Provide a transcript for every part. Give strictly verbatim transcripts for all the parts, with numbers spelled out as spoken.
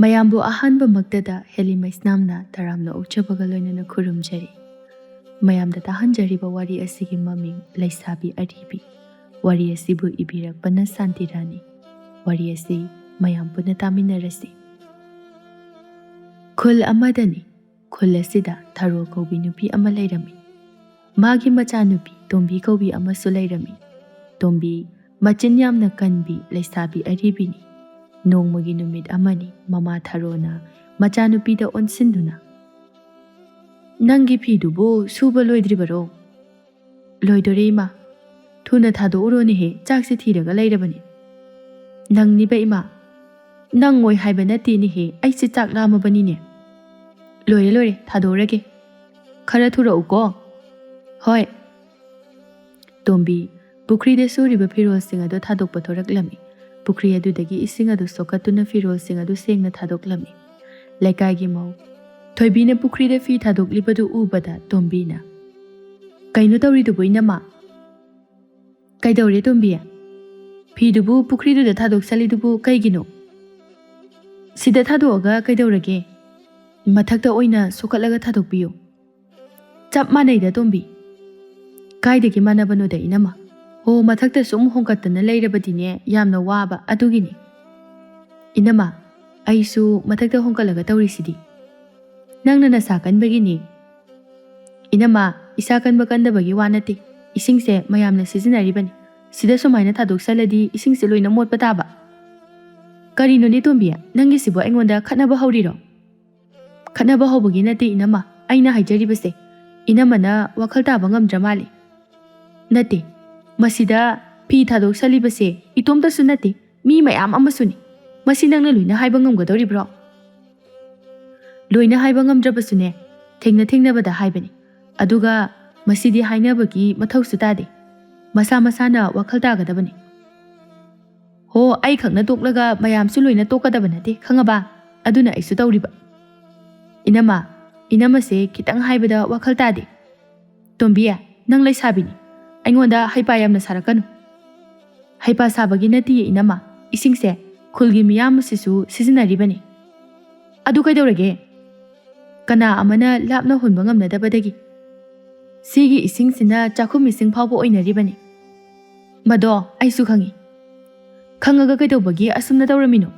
ꯃꯌꯥꯝꯕꯨ ꯑꯍꯥꯟꯕꯃꯛꯇꯗ ꯍꯦꯂꯤꯃꯩꯁꯅꯥꯝꯅ ꯇꯔꯥꯝꯅ ꯑꯣꯛꯆꯕꯒ ꯂꯣꯏꯅꯅ ꯈꯨꯔꯨꯝꯖꯔꯤ꯫ ꯃꯌꯥꯝꯗ ꯇꯥꯍꯟꯖꯔꯤꯕ ꯋꯥꯔꯤ ꯑꯁꯤꯒꯤ ꯃꯃꯤꯡ ꯂꯩꯁꯥꯕꯤ ꯑꯔꯤꯕꯤ꯫ ꯋꯥꯔꯤ ꯑꯁꯤꯕꯨ ꯏꯕꯤꯔꯛꯄꯅ ꯁꯥꯟꯇꯤꯔꯥꯅꯤ꯫ ꯋꯥꯔꯤ ꯑꯁꯤ ꯃꯌꯥꯝ ꯄꯨꯟꯅ ꯇꯥꯃꯤꯟꯅꯔꯁꯤ꯫ ꯈꯨꯜ ꯑꯃꯗꯅꯤ꯫ ꯈꯨꯜ ꯑꯁꯤꯗ ꯊꯔꯣ ꯀꯧꯕꯤ ꯅꯨꯄꯤ ꯑꯃ ꯂꯩꯔꯝꯃꯤ꯫ ꯃꯥꯒꯤ ꯃꯆꯥꯅꯨꯄꯤ ꯇꯣꯝꯕꯤ ꯀꯧꯕꯤ ꯑꯃꯁꯨ ꯂꯩꯔꯝꯃꯤ꯫ ꯇꯣꯝꯕꯤ ꯃꯆꯤꯟ ꯌꯥꯝꯅ ꯀꯟꯕꯤ ꯂꯩꯁꯥꯕꯤ ꯑꯔꯤꯕꯤꯅꯤ꯫ ꯅꯣꯡꯃꯒꯤ ꯅꯨꯃꯤꯠ ꯑꯃꯅꯤ ꯃꯃꯥ ꯊꯔꯣꯅ ꯃꯆꯥꯅꯨꯄꯤꯗ ꯑꯣꯟꯁꯤꯟꯗꯨꯅ, "ꯅꯪꯒꯤ ꯐꯤꯗꯨꯕꯨ ꯁꯨꯕ ꯂꯣꯏꯗ꯭ꯔꯤꯕꯔꯣ?" "ꯂꯣꯏꯗꯣꯔꯦ ꯏꯃꯥ꯫ ꯊꯨꯅ ꯊꯥꯗꯣꯛꯎꯔꯣꯅꯦꯍꯦ, ꯆꯥꯛꯁꯦ ꯊꯤꯔꯒ ꯂꯩꯔꯕꯅꯤ꯫" "ꯅꯪꯅꯤꯕ ꯏꯃꯥ?" "ꯅꯪꯉꯣꯏ ꯍꯥꯏꯕ ꯅꯠꯇꯦꯅꯦꯍꯦ, ꯑꯩꯁꯦ ꯆꯥꯛ ꯂꯥꯝꯃꯕꯅꯤꯅꯦ꯫" "ꯂꯣꯏꯔꯦ ꯂꯣꯏꯔꯦ, ꯊꯥꯗꯣꯛꯎꯔꯒꯦ꯫ ꯈꯔ ꯊꯨꯔꯛꯎꯀꯣ꯫" "ꯍꯣꯏ꯫" ꯇꯣꯝꯕꯤ ꯄꯨꯈ꯭ꯔꯤꯗ ꯁꯨꯔꯤꯕ ꯐꯤꯔꯣꯜꯁꯤꯡ ꯑꯗꯨ ꯊꯥꯗꯣꯛꯄ ꯊꯣꯔꯛꯂꯝꯃꯤ꯫ ꯄꯨꯈ꯭ꯔꯤ ꯑꯗꯨꯗꯒꯤ ꯏꯁꯤꯡ ꯑꯗꯨ ꯁꯣꯛꯀꯠꯇꯨꯅ ꯐꯤꯔꯣꯜꯁꯤꯡ ꯑꯗꯨ ꯁꯦꯡꯅ ꯊꯥꯗꯣꯛꯂꯝꯃꯤ꯫ ꯂꯩꯀꯥꯏꯒꯤ ꯃꯧ ꯊꯣꯏꯕꯤꯅ ꯄꯨꯈ꯭ꯔꯤꯗ ꯐꯤ ꯊꯥꯗꯣꯛꯂꯤꯕꯗꯨ ꯎꯕꯗ ꯇꯣꯝꯕꯤꯅ, "ꯀꯩꯅꯣ ꯇꯧꯔꯤꯗꯨꯕꯨ ꯏꯅꯝꯃ?" "ꯀꯩꯗꯧꯔꯦ ꯇꯣꯝꯕꯤ? ꯐꯤꯗꯨꯕꯨ ꯄꯨꯈ꯭ꯔꯤꯗꯨꯗ ꯊꯥꯗꯣꯛꯆꯜꯂꯤꯗꯨꯕꯨ ꯀꯩꯒꯤꯅꯣ?" "ꯁꯤꯗ ꯊꯥꯗꯣꯛꯑꯒ ꯀꯩꯗꯧꯔꯒꯦ? ꯃꯊꯛꯇ ꯑꯣꯏꯅ ꯁꯣꯛꯀꯠꯂꯒ ꯊꯥꯗꯣꯛꯄꯤꯌꯨ꯫" "ꯆꯞ ꯃꯥꯟꯅꯩꯗ ꯇꯣꯝꯕꯤ꯫" "ꯀꯥꯏꯗꯒꯤ ꯃꯥꯟꯅꯕꯅꯣꯗ ꯏꯅꯝꯃ? ꯍꯣ, ꯃꯊꯛꯇ ꯁꯨꯝ ꯍꯣꯡꯀꯠꯇꯅ ꯂꯩꯔꯕꯗꯤꯅꯦ ꯌꯥꯝꯅ ꯋꯥꯕ ꯑꯗꯨꯒꯤꯅꯤ꯫" "ꯏꯅꯝꯃ, ꯑꯩꯁꯨ ꯃꯊꯛꯇ ꯍꯣꯡꯀꯠꯂꯒ ꯇꯧꯔꯤꯁꯤꯗꯤ꯫" "ꯅꯪꯅ ꯅꯁꯥ ꯀꯟꯕꯒꯤꯅꯤ꯫" "ꯏꯅꯝꯃ, ꯏꯁꯥ ꯀꯟꯕ ꯀꯟꯗꯕꯒꯤ ꯋꯥ ꯅꯠꯇꯦ꯫ ꯏꯁꯤꯡꯁꯦ ꯃꯌꯥꯝꯅ ꯁꯤꯖꯤꯟꯅꯔꯤꯕꯅꯤ꯫ ꯁꯤꯗ ꯁꯨꯃꯥꯏꯅ ꯊꯥꯗꯣꯛꯆꯜꯂꯗꯤ ꯏꯁꯤꯡꯁꯦ ꯂꯣꯏꯅ ꯃꯣꯠꯄ ꯇꯥꯕ꯫" "ꯀꯔꯤꯅꯣꯅꯦ ꯇꯣꯝꯕꯤ, ꯅꯪꯒꯤꯁꯤꯕꯨ ꯑꯩꯉꯣꯟꯗ ꯈꯠꯅꯕ ꯍꯧꯔꯤꯔꯣ?" "ꯈꯠꯅꯕ ꯍꯧꯕꯒꯤ ꯅꯠꯇꯦ ꯏꯅꯝꯃ, ꯑꯩꯅ ꯍꯥꯏꯖꯔꯤꯕꯁꯦ꯫ ꯏꯅꯝꯃꯅ ꯋꯥꯈꯜ ꯇꯥꯕ ꯉꯝꯗ꯭ꯔ ꯃꯥꯜꯂꯦ꯫" "ꯅꯠꯇꯦ, ꯃꯁꯤꯗ ꯐꯤ ꯊꯥꯗꯣꯛꯆꯜꯂꯤꯕꯁꯦ ꯏꯇꯣꯝꯇꯁꯨ ꯅꯠꯇꯦ, ꯃꯤ ꯃꯌꯥꯝ ꯑꯃꯁꯨꯅꯤ꯫ ꯃꯁꯤ ꯅꯪꯅ ꯂꯣꯏꯅ ꯍꯥꯏꯕ ꯉꯝꯒꯗꯧꯔꯤꯕ꯭ꯔꯣ?" "ꯂꯣꯏꯅ ꯍꯥꯏꯕ ꯉꯝꯗ꯭ꯔꯕꯁꯨꯅꯦ, ꯊꯦꯡꯅ ꯊꯦꯡꯅꯕꯗ ꯍꯥꯏꯕꯅꯤ꯫ ꯑꯗꯨꯒ ꯃꯁꯤꯗꯤ ꯍꯥꯏꯅꯕꯒꯤ ꯃꯊꯧꯁꯨ ꯇꯥꯗꯦ꯫ ꯃꯁꯥ ꯃꯁꯥꯅ ꯋꯥꯈꯜ ꯇꯥꯒꯗꯕꯅꯤ꯫" "ꯍꯣ, ꯑꯩꯈꯛꯅ ꯇꯣꯛꯂꯒ ꯃꯌꯥꯝꯁꯨ ꯂꯣꯏꯅ ꯇꯣꯛꯀꯗꯕ ꯅꯠꯇꯦ, ꯈꯪꯉꯕ? ꯑꯗꯨꯅ ꯑꯩꯁꯨ ꯇꯧꯔꯤꯕ꯫" "ꯏꯅꯝꯃ, ꯏꯅꯝꯃꯁꯦ ꯈꯤꯇꯪ ꯍꯥꯏꯕꯗ ꯋꯥꯈꯜ ꯇꯥꯗꯦ꯫" "ꯇꯣꯝꯕꯤ, ꯅꯪ ꯂꯩꯁꯥꯕꯤꯅꯤ, ꯑꯩꯉꯣꯟꯗ ꯍꯩꯄꯥ ꯌꯥꯝꯅ ꯁꯥꯔꯛꯀꯅꯨ꯫" "ꯍꯩꯄꯥ ꯁꯥꯕꯒꯤ ꯅꯠꯇꯤꯌꯦ ꯏꯅꯝꯃ, ꯏꯁꯤꯡꯁꯦ ꯈꯨꯜꯒꯤ ꯃꯤꯌꯥꯝ ꯑꯁꯤꯁꯨ ꯁꯤꯖꯤꯟꯅꯔꯤꯕꯅꯤ꯫ ꯑꯗꯨ ꯀꯩꯗꯧꯔꯒꯦ? ꯀꯅꯥ ꯑꯃꯅ ꯂꯥꯞꯅ ꯍꯣꯟꯕ ꯉꯝꯅꯗꯕꯗꯒꯤ ꯁꯤꯒꯤ ꯏꯁꯤꯡꯁꯤꯅ ꯆꯥꯛꯈꯨꯝ ꯏꯁꯤꯡ ꯐꯥꯎꯕ ꯑꯣꯏꯅꯔꯤꯕꯅꯤ꯫ ꯃꯗꯣ ꯑꯩꯁꯨ ꯈꯪꯏ꯫ ꯈꯪꯉꯒ ꯀꯩꯗꯧꯕꯒꯤ ꯑꯁꯨꯝꯅ ꯇꯧꯔꯝꯃꯤꯅꯣ?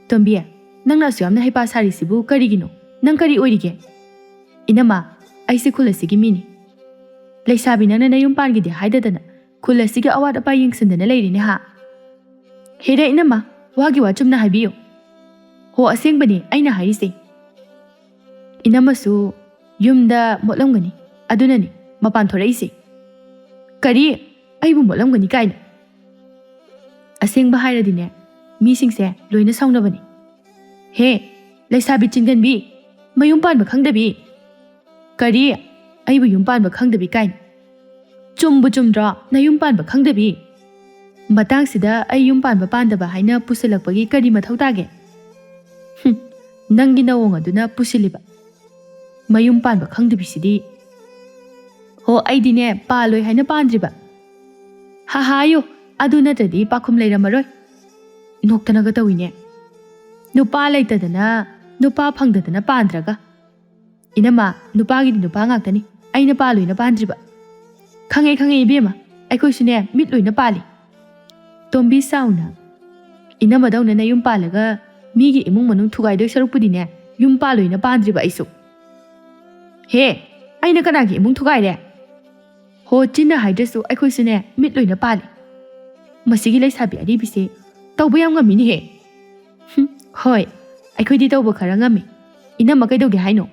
ꯇꯣꯝꯕꯤ, ꯅꯪꯅ ꯑꯁꯨꯛ ꯌꯥꯝꯅ ꯍꯩꯄꯥ ꯁꯥꯔꯤꯁꯤꯕꯨ ꯀꯔꯤꯒꯤꯅꯣ? ꯅꯪ ꯀꯔꯤ ꯑꯣꯏꯔꯤꯒꯦ? ꯏꯅꯝꯃ, ꯑꯩꯁꯦ ꯈꯨꯜ ꯑꯁꯤꯒꯤ ꯃꯤꯅꯤ꯫ ꯂꯩꯁꯥꯕꯤ ꯅꯪꯅ ꯅꯌꯨꯝ ꯄꯥꯟꯒꯦꯗꯤ ꯍꯥꯏꯗꯗꯅ ꯈꯨꯜ ꯑꯁꯤꯒꯤ ꯑꯋꯥꯠ ꯑꯄꯥ ꯌꯦꯡꯁꯤꯟꯗꯅ ꯂꯩꯔꯤꯅꯦ ꯍꯥ? ꯍꯦꯔꯦ ꯏꯅꯝꯃ, ꯋꯥꯒꯤ ꯋꯥ ꯆꯨꯝꯅ ꯍꯥꯏꯕꯤꯌꯨ꯫ ꯍꯣ, ꯑꯁꯦꯡꯕꯅꯦ ꯑꯩꯅ ꯍꯥꯏꯔꯤꯁꯦ꯫ ꯏꯅꯝꯃꯁꯨ ꯌꯨꯝꯗ ꯃꯣꯠꯂꯝꯒꯅꯤ, ꯑꯗꯨꯅꯅꯤ ꯃꯄꯥꯟ ꯊꯣꯔꯛꯏꯁꯦ꯫ ꯀꯔꯤ? ꯑꯩꯕꯨ ꯃꯣꯠꯂꯝꯒꯅꯤ ꯀꯥꯏꯅ? ꯑꯁꯦꯡꯕ ꯍꯥꯏꯔꯗꯤꯅꯦ, ꯃꯤꯁꯤꯡꯁꯦ ꯂꯣꯏꯅ ꯁꯥꯎꯅꯕꯅꯤ꯫ ꯍꯦ, ꯂꯩꯁꯥꯕꯤ ꯆꯤꯟꯒꯟꯕꯤ, ꯃꯌꯨꯝ ꯄꯥꯟꯕ ꯈꯪꯗꯕꯤ꯫ ꯀꯔꯤ? ꯑꯩꯕꯨ ꯌꯨꯝ ꯄꯥꯟꯕ ꯈꯪꯗꯕꯤ ꯀꯥꯏꯅ? ꯆꯨꯝꯕꯨ ꯆꯨꯝꯗ꯭ꯔꯣ, ꯅꯌꯨꯝ ꯄꯥꯟꯕ ꯈꯪꯗꯕꯤ? ꯃꯇꯥꯡꯁꯤꯗ ꯑꯩ ꯌꯨꯝ ꯄꯥꯟꯕ ꯄꯥꯟꯗꯕ ꯍꯥꯏꯅ ꯄꯨꯁꯤꯜꯂꯛꯄꯒꯤ ꯀꯔꯤ ꯃꯊꯧ ꯇꯥꯒꯦ? ꯍꯨꯝ, ꯅꯪꯒꯤ ꯅꯑꯣꯡ ꯑꯗꯨꯅ ꯄꯨꯁꯤꯜꯂꯤꯕ꯫ ꯃꯌꯨꯝ ꯄꯥꯟꯕ ꯈꯪꯗꯕꯤꯁꯤꯗꯤ꯫ ꯍꯣ, ꯑꯩꯗꯤꯅꯦ, ꯄꯥꯜꯂꯣꯏ ꯍꯥꯏꯅ ꯄꯥꯟꯗ꯭ꯔꯤꯕ꯫ ꯍꯥꯍꯥꯌꯣ, ꯑꯗꯨ ꯅꯠꯇ꯭ꯔꯗꯤ ꯄꯥꯈꯨꯝ ꯂꯩꯔꯝꯃꯔꯣꯏ꯫ ꯅꯣꯛꯇꯅꯒ ꯇꯧꯏꯅꯦ꯫ ꯅꯨꯄꯥ ꯂꯩꯇꯗꯅ, ꯅꯨꯄꯥ ꯐꯪꯗꯗꯅ ꯄꯥꯟꯗ꯭ꯔꯒ꯫ ꯏꯅꯝꯃ, ꯅꯨꯄꯥꯒꯤꯗꯤ ꯅꯨꯄꯥ ꯉꯥꯛꯇꯅꯤ꯫ ꯑꯩꯅ ꯄꯥꯜꯂꯣꯏꯅ ꯄꯥꯟꯗ꯭ꯔꯤꯕ꯫ ꯈꯪꯉꯦ, ꯈꯪꯉꯦ ꯏꯕꯦꯝꯃ, ꯑꯩꯈꯣꯏꯁꯨꯅꯦ ꯃꯤꯠ ꯂꯣꯏꯅ ꯄꯥꯜꯂꯤ꯫ ꯇꯣꯝꯕꯤ ꯁꯥꯎꯅ, ꯏꯅꯝꯃꯗꯧꯅ ꯅꯌꯨꯝ ꯄꯥꯜꯂꯒ ꯃꯤꯒꯤ ꯏꯃꯨꯡ ꯃꯅꯨꯡ ꯊꯨꯒꯥꯏꯗꯣꯏ ꯁꯔꯨꯛꯄꯨꯗꯤꯅꯦ, ꯌꯨꯝ ꯄꯥꯜꯂꯣꯏꯅ ꯄꯥꯟꯗ꯭ꯔꯤꯕ ꯑꯩꯁꯨ꯫ ꯍꯦ, ꯑꯩꯅ ꯀꯅꯥꯒꯤ ꯏꯃꯨꯡ ꯊꯨꯒꯥꯏꯔꯦ? ꯍꯣ, ꯆꯤꯟꯅ ꯍꯥꯏꯗ꯭ꯔꯁꯨ ꯑꯩꯈꯣꯏꯁꯨꯅꯦ ꯃꯤꯠ ꯂꯣꯏꯅ ꯄꯥꯜꯂꯤ꯫ ꯃꯁꯤꯒꯤ ꯂꯩꯁꯥꯕꯤ ꯑꯔꯤꯕꯤꯁꯦ ꯇꯧꯕ ꯌꯥꯝ ꯉꯝꯃꯤꯅꯦꯍꯦ꯫ ꯍꯨꯝ, ꯍꯣꯏ, ꯑꯩꯈꯣꯏꯗꯤ ꯇꯧꯕ ꯈꯔ ꯉꯝꯃꯤ꯫ ꯏꯅꯝꯃ ꯀꯩꯗꯧꯒꯦ ꯍꯥꯏꯅꯣ?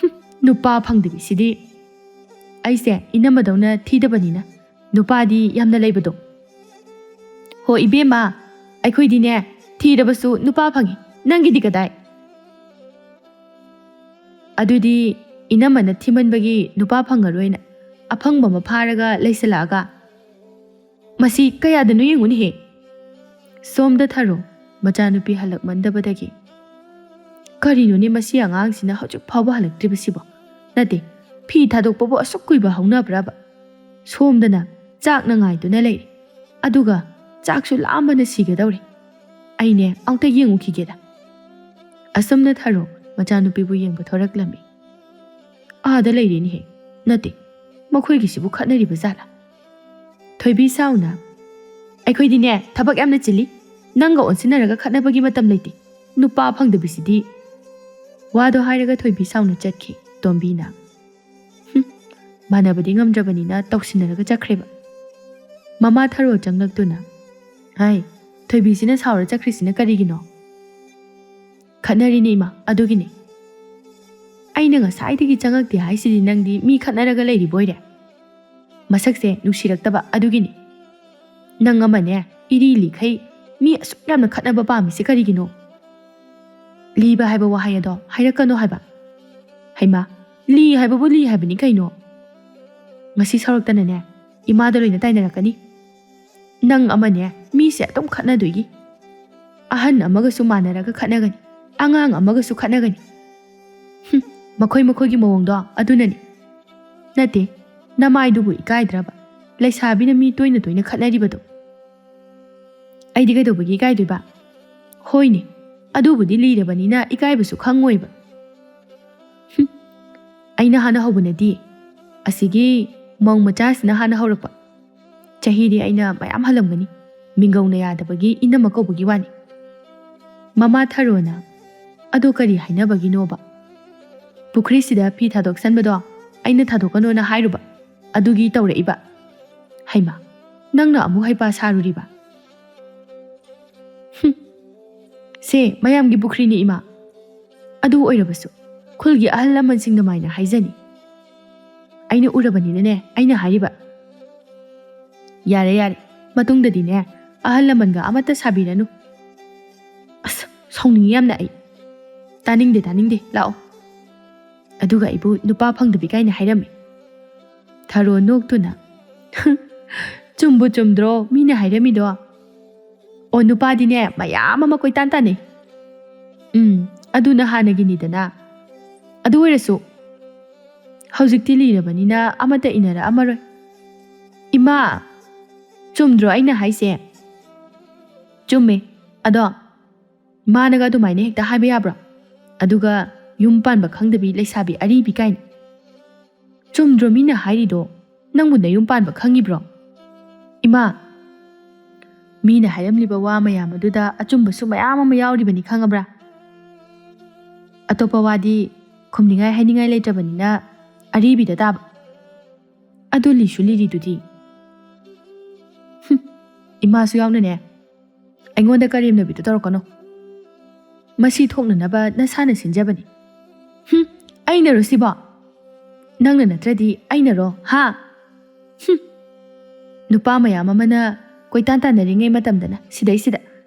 ꯍꯨꯝ, ꯅꯨꯄꯥ ꯐꯪꯗꯕꯤꯁꯤꯗꯤ꯫ ꯑꯩꯁꯦ ꯏꯅꯝꯃꯗꯧꯅ ꯊꯤꯗꯕꯅꯤꯅ ꯅꯨꯄꯥꯗꯤ ꯌꯥꯝꯅ ꯂꯩꯕꯗꯣ꯫ ꯍꯣ ꯏꯕꯦꯝꯃ, ꯑꯩꯈꯣꯏꯗꯤꯅꯦ ꯊꯤꯔꯕꯁꯨ ꯅꯨꯄꯥ ꯐꯪꯉꯤ, ꯅꯪꯒꯤꯗꯤ ꯀꯗꯥꯏ? ꯑꯗꯨꯗꯤ ꯏꯅꯝꯃꯅ ꯊꯤꯃꯟꯕꯒꯤ ꯅꯨꯄꯥ ꯐꯪꯉꯔꯣꯏꯅ ꯑꯐꯪꯕ ꯑꯃ ꯐꯥꯔꯒ ꯂꯩꯁꯜꯂꯛꯑꯒ? ꯃꯁꯤ ꯀꯌꯥꯗꯅꯣ ꯌꯦꯡꯉꯨꯅꯦꯍꯦ꯫ ꯁꯣꯝꯗ ꯊꯥꯔꯣ, ꯃꯆꯥꯅꯨꯄꯤ ꯍꯜꯂꯛꯃꯟꯗꯕꯗꯒꯤ꯫ ꯀꯔꯤꯅꯣꯅꯦ ꯃꯁꯤ ꯑꯉꯥꯡꯁꯤꯅ ꯍꯧꯖꯤꯛ ꯐꯥꯎꯕ ꯍꯜꯂꯛꯇ꯭ꯔꯤꯕꯁꯤꯕꯣ? ꯅꯠꯇꯦ, ꯐꯤ ꯊꯥꯗꯣꯛꯄꯕꯨ ꯑꯁꯨꯛ ꯀꯨꯏꯕ ꯍꯧꯅꯕ꯭ꯔꯕ? ꯁꯣꯝꯗꯅ ꯆꯥꯛꯅ ꯉꯥꯏꯗꯨꯅ ꯂꯩꯔꯦ, ꯑꯗꯨꯒ ꯆꯥꯛꯁꯨ ꯂꯥꯝꯕꯅ ꯁꯤꯒꯗꯧꯔꯦ꯫ ꯑꯩꯅꯦ ꯑꯃꯨꯛꯇ ꯌꯦꯡꯉꯨꯈꯤꯒꯦꯗ꯫ ꯑꯁꯨꯝꯅ ꯊꯔꯣ ꯃꯆꯥꯅꯨꯄꯤꯕꯨ ꯌꯦꯡꯕ ꯊꯣꯔꯛꯂꯝꯃꯤ꯫ ꯑꯥꯗ ꯂꯩꯔꯤꯅꯤꯍꯦ꯫ ꯅꯠꯇꯦ, ꯃꯈꯣꯏꯒꯤꯁꯤꯕꯨ ꯈꯠꯅꯔꯤꯕ ꯖꯥꯠꯂꯥ? ꯊꯣꯏꯕꯤ ꯁꯥꯎꯅ, "ꯑꯩꯈꯣꯏꯗꯤꯅꯦ ꯊꯕꯛ ꯌꯥꯝꯅ ꯆꯤꯜꯂꯤ, ꯅꯪꯒ ꯑꯣꯟꯁꯤꯟꯅꯔꯒ ꯈꯠꯅꯕꯒꯤ ꯃꯇꯝ ꯂꯩꯇꯦ, ꯅꯨꯄꯥ ꯐꯪꯗꯕꯤꯁꯤꯗꯤ"꯫ ꯋꯥꯗꯣ ꯍꯥꯏꯔꯒ ꯊꯣꯏꯕꯤ ꯁꯥꯎꯅ ꯆꯠꯈꯤ꯫ ꯇꯣꯝꯕꯤꯅ, "ꯍꯨꯝ, ꯃꯥꯟꯅꯕꯗꯤ ꯉꯝꯗ꯭ꯔꯕꯅꯤꯅ ꯇꯧꯁꯤꯟꯅꯔꯒ ꯆꯠꯈ꯭ꯔꯦꯕ"꯫ ꯃꯃꯥ ꯊꯔꯣ ꯆꯪꯂꯛꯇꯨꯅ, "ꯍꯥꯏ, ꯊꯣꯏꯕꯤꯁꯤꯅ ꯁꯥꯎꯔ ꯆꯠꯈ꯭ꯔꯤꯁꯤꯅ ꯀꯔꯤꯒꯤꯅꯣ?" "ꯈꯠꯅꯔꯤꯅꯦ ꯏꯃꯥ, ꯑꯗꯨꯒꯤꯅꯦ꯫ ꯑꯩꯅ ꯉꯁꯥꯏꯗꯒꯤ ꯆꯪꯉꯛꯇꯦ ꯍꯥꯏꯁꯤꯗꯤ ꯅꯪꯗꯤ ꯃꯤ ꯈꯠꯅꯔꯒ ꯂꯩꯔꯤꯕꯣꯏꯔꯦ꯫ ꯃꯁꯛꯁꯦ ꯅꯨꯡꯁꯤꯔꯛꯇꯕ ꯑꯗꯨꯒꯤꯅꯦ꯫ ꯅꯪ ꯑꯃꯅꯦ, ꯏꯔꯤ ꯂꯤꯈꯩ ꯃꯤ ꯑꯁꯨꯛ ꯌꯥꯝꯅ ꯈꯠꯅꯕ ꯄꯥꯝꯃꯤꯁꯦ ꯀꯔꯤꯒꯤꯅꯣ? ꯂꯤꯕ ꯍꯥꯏꯕ ꯋꯥꯍꯩ ꯑꯗꯣ ꯍꯥꯏꯔꯛꯀꯅꯣ ꯍꯥꯏꯕ꯫ ꯍꯩꯃꯥ, ꯂꯤ ꯍꯥꯏꯕꯕꯨ ꯂꯤ ꯍꯥꯏꯕꯅꯤ ꯀꯩꯅꯣ꯫ ꯉꯁꯤ ꯁꯥꯎꯔꯛꯇꯅꯅꯦ, ꯏꯃꯥꯗ ꯂꯣꯏꯅ ꯇꯥꯏꯅꯔꯛꯀꯅꯤ꯫ ꯅꯪ ꯑꯃꯅꯦ, ꯃꯤꯁꯦ ꯑꯗꯨꯝ ꯈꯠꯅꯗꯣꯏꯒꯤ꯫ ꯑꯍꯟ ꯑꯃꯒꯁꯨ ꯃꯥꯟꯅꯔꯒ ꯈꯠꯅꯒꯅꯤ, ꯑꯉꯥꯡ ꯑꯃꯒꯁꯨ ꯈꯠꯅꯒꯅꯤ꯫ ꯍꯨꯝ, ꯃꯈꯣꯏ ꯃꯈꯣꯏꯒꯤ ꯃꯑꯣꯡꯗꯣ ꯑꯗꯨꯅꯅꯤ꯫ ꯅꯠꯇꯦ, ꯅꯃꯥꯏꯗꯨꯕꯨ ꯏꯀꯥꯏꯗ꯭ꯔꯕ? ꯂꯩꯁꯥꯕꯤꯅ ꯃꯤ ꯇꯣꯏꯅ ꯇꯣꯏꯅ ꯈꯠꯅꯔꯤꯕꯗꯣ꯫ ꯑꯩꯗꯤ ꯀꯩꯗꯧꯕꯒꯤ ꯏꯀꯥꯏꯗꯣꯏꯕ? ꯍꯣꯏꯅꯦ, ꯑꯗꯨꯕꯨꯗꯤ ꯂꯤꯔꯕꯅꯤꯅ ꯏꯀꯥꯏꯕꯁꯨ ꯈꯪꯉꯣꯏꯕ꯫ ꯍꯨꯝ, ꯑꯩꯅ ꯍꯥꯟꯅ ꯍꯧꯕ ꯅꯠꯇꯦ꯫ ꯑꯁꯤꯒꯤ ꯃꯧ ꯃꯆꯥꯁꯤꯅ ꯍꯥꯟꯅ ꯍꯧꯔꯛꯄ꯫ ꯆꯍꯤꯗꯤ ꯑꯩꯅ ꯃꯌꯥꯝ ꯍꯜꯂꯝꯒꯅꯤ꯫ ꯃꯤꯡꯒꯧꯅ ꯌꯥꯗꯕꯒꯤ ꯏꯅꯝꯃ ꯀꯧꯕꯒꯤ ꯋꯥꯅꯤ꯫ ꯃꯃꯥ ꯊꯔꯣꯅ, "ꯑꯗꯣ ꯀꯔꯤ ꯍꯥꯏꯅꯕꯒꯤꯅꯣꯕ?" "ꯄꯨꯈ꯭ꯔꯤꯁꯤꯗ ꯐꯤ ꯊꯥꯗꯣꯛꯁꯟꯕꯗꯣ ꯑꯩꯅ ꯊꯥꯗꯣꯛꯀꯅꯣꯅ ꯍꯥꯏꯔꯨꯕ, ꯑꯗꯨꯒꯤ ꯇꯧꯔꯛꯏꯕ"꯫ "ꯍꯩꯃꯥ, ꯅꯪꯅ ꯑꯃꯨꯛ ꯍꯩꯄꯥ ꯁꯥꯔꯨꯔꯤꯕ?" "ꯍꯨꯝ, ꯁꯦ ꯃꯌꯥꯝꯒꯤ ꯄꯨꯈ꯭ꯔꯤꯅꯤ ꯏꯃꯥ꯫ ꯑꯗꯨ ꯑꯣꯏꯔꯕꯁꯨ ꯈꯨꯜꯒꯤ ꯑꯍꯜ ꯂꯃꯟꯁꯤꯡ ꯑꯗꯨꯃꯥꯏꯅ ꯍꯥꯏꯖꯅꯤ꯫ ꯑꯩꯅ ꯎꯔꯕꯅꯤꯅꯅꯦ ꯑꯩꯅ ꯍꯥꯏꯔꯤꯕ"꯫ "ꯌꯥꯔꯦ ꯌꯥꯔꯦ, ꯃꯇꯨꯡꯗꯗꯤꯅꯦ ꯑꯍꯜ ꯂꯃꯟꯒ ꯑꯃꯠꯇ ꯁꯥꯕꯤꯔꯅꯨ"꯫ "ꯑꯁ, ꯁꯥꯎꯅꯤꯡꯉꯤ ꯌꯥꯝꯅ ꯑꯩ꯫ ꯇꯥꯅꯤꯡꯗꯦ ꯇꯥꯅꯤꯡꯗꯦ, ꯂꯥꯛꯑꯣ"꯫ ꯑꯗꯨꯒ ꯑꯩꯕꯨ ꯅꯨꯄꯥ ꯐꯪꯗꯕꯤ ꯀꯥꯏꯅ ꯍꯥꯏꯔꯝꯃꯤ꯫ ꯊꯔꯣ ꯅꯣꯛꯇꯨꯅ, "ꯆꯨꯝꯕꯨ ꯆꯨꯝꯗ꯭ꯔꯣ ꯃꯤꯅ ꯍꯥꯏꯔꯝꯃꯤꯗꯣ? ꯑꯣ, ꯅꯨꯄꯥꯗꯤꯅꯦ ꯃꯌꯥꯝ ꯑꯃ ꯀꯣꯏꯇꯥꯟ ꯇꯥꯟꯅꯩ꯫ ꯎꯝ, ꯑꯗꯨꯅ ꯍꯥꯟꯅꯒꯤꯅꯤꯗꯅ꯫ ꯑꯗꯨ ꯑꯣꯏꯔꯁꯨ ꯍꯧꯖꯤꯛꯇꯤ ꯂꯤꯔꯕꯅꯤꯅ ꯑꯃꯠꯇ ꯏꯟꯅꯔꯛꯑꯝꯃꯔꯣꯏ"꯫ "ꯏꯃꯥ, ꯆꯨꯝꯗ꯭ꯔꯣ ꯑꯩꯅ ꯍꯥꯏꯁꯦ?" "ꯆꯨꯝꯃꯦ꯫ ꯑꯗꯣ ꯃꯥꯅꯒ ꯑꯗꯨꯃꯥꯏꯅ ꯍꯦꯛꯇ ꯍꯥꯏꯕ ꯌꯥꯕ꯭ꯔꯣ? ꯑꯗꯨꯒ ꯌꯨꯝ ꯄꯥꯟꯕ ꯈꯪꯗꯕꯤ ꯂꯩꯁꯥꯕꯤ ꯑꯔꯤꯕꯤ ꯀꯥꯏꯅ꯫ ꯆꯨꯝꯗ꯭ꯔꯣ ꯃꯤꯅ ꯍꯥꯏꯔꯤꯗꯣ? ꯅꯪꯕꯨ ꯅꯌꯨꯝ ꯄꯥꯟꯕ ꯈꯪꯉꯤꯕ꯭ꯔꯣ? ꯏꯃꯥ, ꯃꯤꯅ ꯍꯥꯏꯔꯝꯂꯤꯕ ꯋꯥ ꯃꯌꯥꯝ ꯑꯗꯨꯗ ꯑꯆꯨꯝꯕꯁꯨ ꯃꯌꯥꯝ ꯑꯃ ꯌꯥꯎꯔꯤꯕꯅꯤ, ꯈꯪꯉꯕ꯭ꯔꯥ? ꯑꯇꯣꯞꯄ ꯋꯥꯗꯤ ꯈꯨꯝꯅꯤꯡꯉꯥꯏ ꯍꯥꯏꯅꯤꯡꯉꯥꯏ ꯂꯩꯇ꯭ꯔꯕꯅꯤꯅ ꯑꯔꯤꯕꯤꯗ ꯇꯥꯕ꯫ ꯑꯗꯨ ꯂꯤꯁꯨ ꯂꯤꯔꯤꯗꯨꯗꯤ꯫ ꯍꯨꯝ, ꯏꯃꯥꯁꯨ ꯌꯥꯎꯅꯅꯦ꯫ ꯑꯩꯉꯣꯟꯗ ꯀꯔꯦꯝꯅꯕꯤꯗꯣ ꯇꯧꯔꯛꯀꯅꯨ꯫ ꯃꯁꯤ ꯊꯣꯛꯅꯅꯕ ꯅꯁꯥꯅ ꯁꯤꯟꯖꯕꯅꯤ꯫ ꯍꯨꯝ, ꯑꯩꯅꯔꯣ ꯁꯤꯕꯣ? ꯅꯪꯅ ꯅꯠꯇ꯭ꯔꯗꯤ ꯑꯩꯅꯔꯣ, ꯍꯥ? ꯍꯨꯝ꯫ ꯅꯨꯄꯥ ꯃꯌꯥꯝ ꯑꯃꯅ ꯀꯣꯏꯇꯥꯟ ꯇꯥꯟꯅꯔꯤꯉꯩ ꯃꯇꯝꯗꯅ ꯁꯤꯗꯩꯁꯤꯗ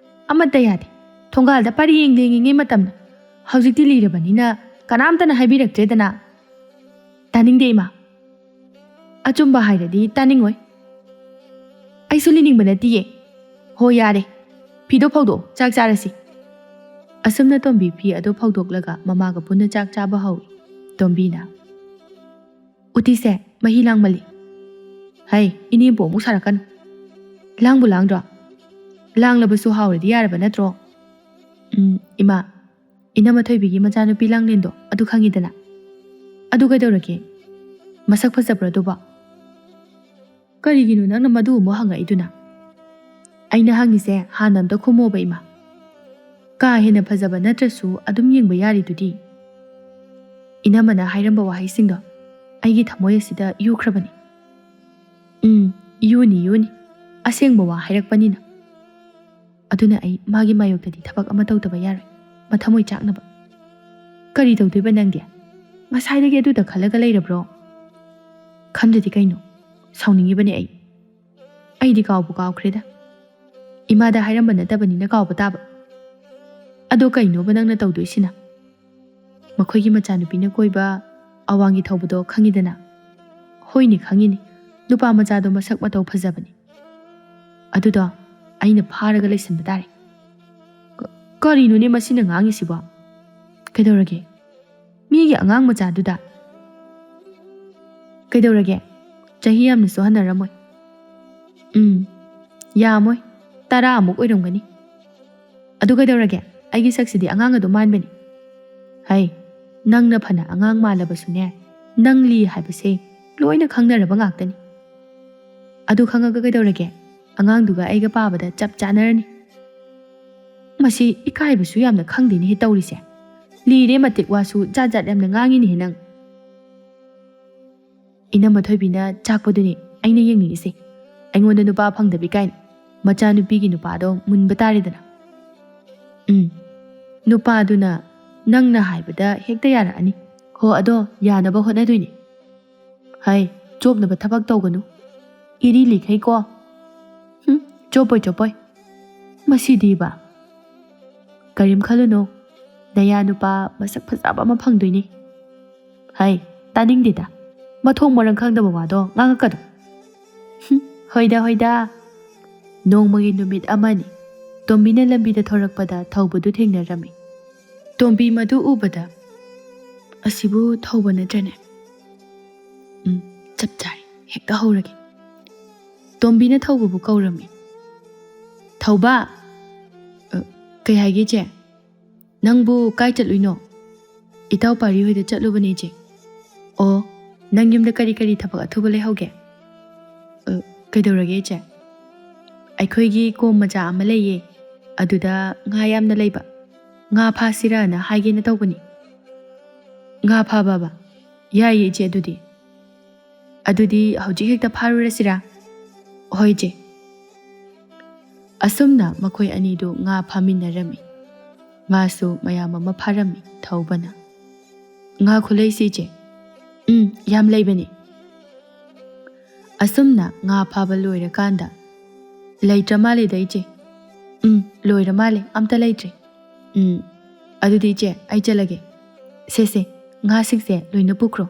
ꯑꯃꯠꯇ ꯌꯥꯗꯦ꯫ ꯊꯣꯡꯒꯥꯜꯗ ꯄꯔꯦꯡ ꯂꯦꯡꯉꯤꯉꯩ ꯃꯇꯝꯗ꯫ ꯍꯧꯖꯤꯛꯇꯤ ꯂꯤꯔꯕꯅꯤꯅ ꯀꯅꯥꯝꯇꯅ ꯍꯥꯏꯕꯤꯔꯛꯇ꯭ꯔꯦꯗꯅ꯫ ꯇꯥꯅꯤꯡꯗꯦ ꯏꯃꯥ꯫ ꯑꯆꯨꯝꯕ ꯍꯥꯏꯔꯗꯤ ꯇꯥꯅꯤꯡꯉꯣꯏ꯫ ꯑꯩꯁꯨ ꯂꯤꯅꯤꯡꯕ ꯅꯠꯇꯤꯌꯦ꯫ ꯍꯣ ꯌꯥꯔꯦ꯫ ꯐꯤꯗꯣ ꯐꯧꯗꯣꯛꯑꯣ, ꯆꯥꯛ ꯆꯥꯔꯁꯤ꯫ ꯑꯁꯨꯝꯅ ꯇꯣꯝꯕꯤ ꯐꯤ ꯑꯗꯨ ꯐꯧꯗꯣꯛꯂꯒ ꯃꯃꯥꯒ ꯄꯨꯟꯅ ꯆꯥꯛ ꯆꯥꯕ ꯍꯧꯏ꯫ ꯇꯣꯝꯕꯤꯅ, "ꯎꯇꯤꯁꯦ ꯃꯍꯤ ꯂꯥꯡꯃꯜꯂꯤ꯫ ꯍꯩ, ꯏꯅꯦꯝꯄꯣꯛ ꯑꯃꯨꯛ ꯁꯥꯔꯛꯀꯅꯨ꯫ ꯂꯥꯡꯕꯨ ꯂꯥꯡꯗ꯭ꯔꯣ? ꯂꯥꯡꯂꯕꯁꯨ ꯍꯥꯎꯔꯗꯤ ꯌꯥꯔꯕ ꯅꯠꯇ꯭ꯔꯣ?" "ꯎꯝ, ꯏꯃꯥ, ꯏꯅꯝꯃ ꯊꯣꯏꯕꯤꯒꯤ ꯃꯆꯥꯅꯨꯄꯤ ꯂꯥꯡꯂꯦꯟꯗꯣ ꯑꯗꯨ ꯈꯪꯉꯤꯗꯅ꯫ ꯑꯗꯨ ꯀꯩꯗꯧꯔꯒꯦ? ꯃꯁꯛ ꯐꯖꯕ꯭ꯔꯣ ꯑꯗꯨꯕꯣ?" "ꯀꯔꯤꯒꯤꯅꯣ ꯅꯪꯅ ꯃꯗꯨ ꯑꯃꯨꯛ ꯍꯪꯉꯛꯏꯗꯨꯅ?" "ꯑꯩꯅ ꯍꯪꯉꯤꯁꯦ ꯍꯥꯟꯅ ꯑꯝꯇ ꯈꯨꯝꯃꯣꯕ ꯏꯃꯥ꯫ ꯀꯥ ꯍꯦꯟꯅ ꯐꯖꯕ ꯅꯠꯇ꯭ꯔꯁꯨ ꯑꯗꯨꯝ ꯌꯦꯡꯕ ꯌꯥꯔꯤꯗꯨꯗꯤ?" ꯏꯅꯝꯃꯅ ꯍꯥꯏꯔꯝꯕ ꯋꯥꯍꯩꯁꯤꯡꯗꯣ ꯑꯩꯒꯤ ꯊꯃꯣꯏ ꯑꯁꯤꯗ ꯌꯨꯈ꯭ꯔꯕꯅꯤ꯫ ꯎꯝ, ꯌꯨꯅꯤ, ꯌꯨꯅꯤ꯫ ꯑꯁꯦꯡꯕ ꯋꯥ ꯍꯥꯏꯔꯛꯄꯅꯤꯅ꯫ ꯑꯗꯨꯅ ꯑꯩ ꯃꯥꯒꯤ ꯃꯥꯌꯣꯛꯇꯗꯤ ꯊꯕꯛ ꯑꯃ ꯇꯧꯗꯕ ꯌꯥꯔꯣꯏ, ꯃꯊꯃꯣꯏ ꯆꯥꯛꯅꯕ꯫ "ꯀꯔꯤ ꯇꯧꯗꯣꯏꯕ ꯅꯪꯗꯤ? ꯉꯁꯥꯏꯗꯒꯤ ꯑꯗꯨꯗ ꯈꯜꯂꯒ ꯂꯩꯔꯕ꯭ꯔꯣ?" "ꯈꯟꯗ꯭ꯔꯗꯤ ꯀꯩꯅꯣ? ꯁꯥꯎꯅꯤꯡꯉꯤꯕꯅꯦ ꯑꯩ꯫ ꯑꯩꯗꯤ ꯀꯥꯎꯕꯨ ꯀꯥꯎꯈ꯭ꯔꯦꯗ꯫ ꯏꯃꯥꯗ ꯍꯥꯏꯔꯝꯕ ꯅꯠꯇꯕꯅꯤꯅ ꯀꯥꯎꯕ ꯇꯥꯕ꯫ ꯑꯗꯣ ꯀꯩꯅꯣꯕ ꯅꯪꯅ ꯇꯧꯗꯣꯏꯁꯤꯅ? ꯃꯈꯣꯏꯒꯤ ꯃꯆꯥꯅꯨꯄꯤꯅ ꯀꯣꯏꯕ ꯑꯋꯥꯡꯒꯤ ꯊꯧꯕꯗꯣ ꯈꯪꯉꯤꯗꯅ?" "ꯍꯣꯏꯅꯦ ꯈꯪꯉꯤꯅꯦ, ꯅꯨꯄꯥ ꯃꯆꯥꯗꯣ ꯃꯁꯛ ꯃꯇꯧ ꯐꯖꯕꯅꯦ꯫ ꯑꯗꯨꯗꯣ ꯑꯩꯅ ꯐꯥꯔꯒ ꯂꯩꯁꯟꯕ ꯇꯥꯔꯦ꯫" "ꯀ-, ꯀꯔꯤꯅꯣꯅꯦ ꯃꯁꯤꯅ ꯉꯥꯡꯉꯤꯁꯤꯕꯣ? ꯀꯩꯗꯧꯔꯒꯦ? ꯃꯤꯒꯤ ꯑꯉꯥꯡ ꯃꯆꯥꯗꯨꯗ?" "ꯀꯩꯗꯧꯔꯒꯦ? ꯆꯍꯤ ꯌꯥꯝꯅꯁꯨ ꯍꯟꯅꯔꯝꯃꯣꯏ꯫" "ꯎꯝ, ꯌꯥꯝꯃꯣꯏ, ꯇꯔꯥꯃꯨꯛ ꯑꯣꯏꯔꯝꯒꯅꯤ꯫" "ꯑꯗꯨ ꯀꯩꯗꯧꯔꯒꯦ? ꯑꯩꯒꯤ ꯁꯛꯁꯤꯗꯤ ꯑꯉꯥꯡ ꯑꯗꯨꯝ ꯃꯥꯟꯕꯅꯤ꯫ ꯍꯩ, ꯅꯪꯅ ꯐꯅ ꯑꯉꯥꯡ ꯃꯥꯜꯂꯕꯁꯨꯅꯦ, ꯅꯪ ꯂꯤ ꯍꯥꯏꯕꯁꯦ ꯂꯣꯏꯅ ꯈꯪꯅꯔꯕ ꯉꯥꯛꯇꯅꯤ꯫ ꯑꯗꯨ ꯈꯪꯉꯒ ꯀꯩꯗꯧꯔꯒꯦ? ꯑꯉꯥꯡꯗꯨꯒ ꯑꯩꯒ ꯄꯥꯕꯗ ꯆꯞ ꯆꯥꯅꯔꯅꯤ꯫ ꯃꯁꯤ ꯏꯀꯥꯏꯕꯁꯨ ꯌꯥꯝꯅ ꯈꯪꯗꯦꯅꯦꯍꯦ ꯇꯧꯔꯤꯁꯦ꯫ ꯂꯤꯔꯦ ꯃꯇꯤꯛ ꯋꯥꯁꯨ ꯖꯥꯠ ꯖꯥꯠ ꯌꯥꯝꯅ ꯉꯥꯡꯉꯤꯅꯦꯍꯦ ꯅꯪ꯫ ꯏꯅꯝꯃ ꯊꯣꯏꯕꯤꯅ ꯆꯥꯛꯄꯗꯨꯅꯤ ꯑꯩꯅ ꯌꯦꯡꯅꯤꯡꯉꯤꯁꯦ꯫ ꯑꯩꯉꯣꯟꯗ ꯅꯨꯄꯥ ꯐꯪꯗꯕꯤ ꯀꯥꯏꯅ꯫ ꯃꯆꯥꯅꯨꯄꯤꯒꯤ ꯅꯨꯄꯥꯗꯣ ꯃꯨꯟꯕ ꯇꯥꯔꯦꯗꯅ꯫ ꯎꯝ, ꯅꯨꯄꯥꯗꯨꯅ ꯅꯪꯅ ꯍꯥꯏꯕꯗ ꯍꯦꯛꯇ ꯌꯥꯔꯛꯑꯅꯤ꯫ ꯍꯣ, ꯑꯗꯣ ꯌꯥꯅꯕ ꯍꯣꯠꯅꯗꯣꯏꯅꯤ꯫ ꯍꯩ, ꯆꯣꯞꯅꯕ ꯊꯕꯛ ꯇꯧꯒꯅꯨ꯫ ꯏꯔꯤ ꯂꯤꯈꯩꯀꯣ꯫ ꯍꯨꯝ, ꯆꯣꯞꯄꯣꯏ, ꯆꯣꯞꯄꯣꯏ꯫ ꯃꯁꯤꯗꯤꯕ꯫ ꯀꯔꯤꯝ ꯈꯜꯂꯨꯅꯨ, ꯅꯌꯥ ꯅꯨꯄꯥ ꯃꯁꯛ ꯐꯖꯕ ꯑꯃ ꯐꯪꯗꯣꯏꯅꯤ꯫ ꯍꯩ, ꯇꯥꯅꯤꯡꯗꯦꯗ꯫ ꯃꯊꯣꯡ ꯃꯔꯝ ꯈꯪꯗꯕ ꯋꯥꯗꯣ ꯉꯥꯡꯉꯛꯀꯅꯨ꯫ ꯍꯨꯝ, ꯍꯣꯏꯗ, ꯍꯣꯏꯗ꯫ ꯅꯣꯡꯃꯒꯤ ꯅꯨꯃꯤꯠ ꯑꯃꯅꯤ꯫ ꯇꯣꯝꯕꯤꯅ ꯂꯝꯕꯤꯗ ꯊꯣꯔꯛꯄꯗ ꯊꯧꯕꯗꯨ ꯊꯦꯡꯅꯔꯝꯃꯤ꯫ ꯇꯣꯝꯕꯤ ꯃꯗꯨ ꯎꯕꯗ, "ꯑꯁꯤꯕꯨ ꯊꯧꯕ ꯅꯠꯇ꯭ꯔꯅꯦ? ꯎꯝ, ꯆꯞ ꯆꯥꯔꯦ, ꯍꯦꯛꯇ ꯍꯧꯔꯒꯦ꯫" ꯇꯣꯝꯕꯤꯅ ꯊꯧꯕꯕꯨ ꯀꯧꯔꯝꯃꯤ꯫ "ꯊꯧꯕ!" "ꯑ, ꯀꯩ ꯍꯥꯏꯒꯦ, ꯏꯆꯦ?" "ꯅꯪꯕꯨ ꯀꯥꯏ ꯆꯠꯂꯨꯏꯅꯣ?" "ꯏꯇꯥꯎ ꯄꯥꯔꯤ ꯍꯣꯏꯗ ꯆꯠꯂꯨꯕꯅꯦ, ꯏꯆꯦ꯫" "ꯑꯣ, ꯅꯪ ꯌꯨꯝꯗ ꯀꯔꯤ ꯀꯔꯤ ꯊꯕꯛ ꯑꯊꯨꯕ ꯂꯩꯍꯧꯒꯦ?" "ꯑ, ꯀꯩꯗꯧꯔꯒꯦ, ꯏꯆꯦ?" "ꯑꯩꯈꯣꯏꯒꯤ ꯀꯣꯝ ꯃꯆꯥ ꯑꯃ ꯂꯩꯌꯦ, ꯑꯗꯨꯗ ꯉꯥ ꯌꯥꯝꯅ ꯂꯩꯕ, ꯉꯥ ꯐꯥꯁꯤꯔꯥꯅ ꯍꯥꯏꯒꯦꯅ ꯇꯧꯕꯅꯤ꯫" "ꯉꯥ ꯐꯥꯕꯕ? ꯌꯥꯏꯌꯦ, ꯏꯆꯦ, ꯑꯗꯨꯗꯤ꯫" "ꯑꯗꯨꯗꯤ ꯍꯧꯖꯤꯛ ꯍꯦꯛꯇ ꯐꯥꯔꯨꯔꯁꯤꯔꯥ?" "ꯍꯣꯏ, ꯏꯆꯦ꯫" ꯑꯁꯨꯝꯅ ꯃꯈꯣꯏ ꯑꯅꯤꯗꯨ ꯉꯥ ꯐꯥꯃꯤꯟꯅꯔꯝꯃꯤ꯫ ꯉꯥꯁꯨ ꯃꯌꯥꯝ ꯑꯃ ꯐꯥꯔꯝꯃꯤ ꯊꯧꯕꯅ꯫ "ꯉꯥ ꯈꯨꯂꯩꯁꯤ, ꯏꯆꯦ?" "ꯎꯝ, ꯌꯥꯝ ꯂꯩꯕꯅꯤ꯫" ꯑꯁꯨꯝꯅ ꯉꯥ ꯐꯥꯕ ꯂꯣꯏꯔꯀꯥꯟꯗ, "ꯂꯩꯇ꯭ꯔ ꯃꯥꯜꯂꯦꯗ, ꯏꯆꯦ꯫" "ꯎꯝ, ꯂꯣꯏꯔ ꯃꯥꯜꯂꯦ, ꯑꯝꯇ ꯂꯩꯇ꯭ꯔꯦ꯫" "ꯎꯝ, ꯑꯗꯨꯗꯤ ꯏꯆꯦ, ꯑꯩ ꯆꯠꯂꯒꯦ꯫" "ꯁꯦ, ꯁꯦ, ꯉꯥꯁꯤꯡꯁꯦ ꯂꯣꯏꯅ ꯄꯨꯈ꯭ꯔꯣ꯫"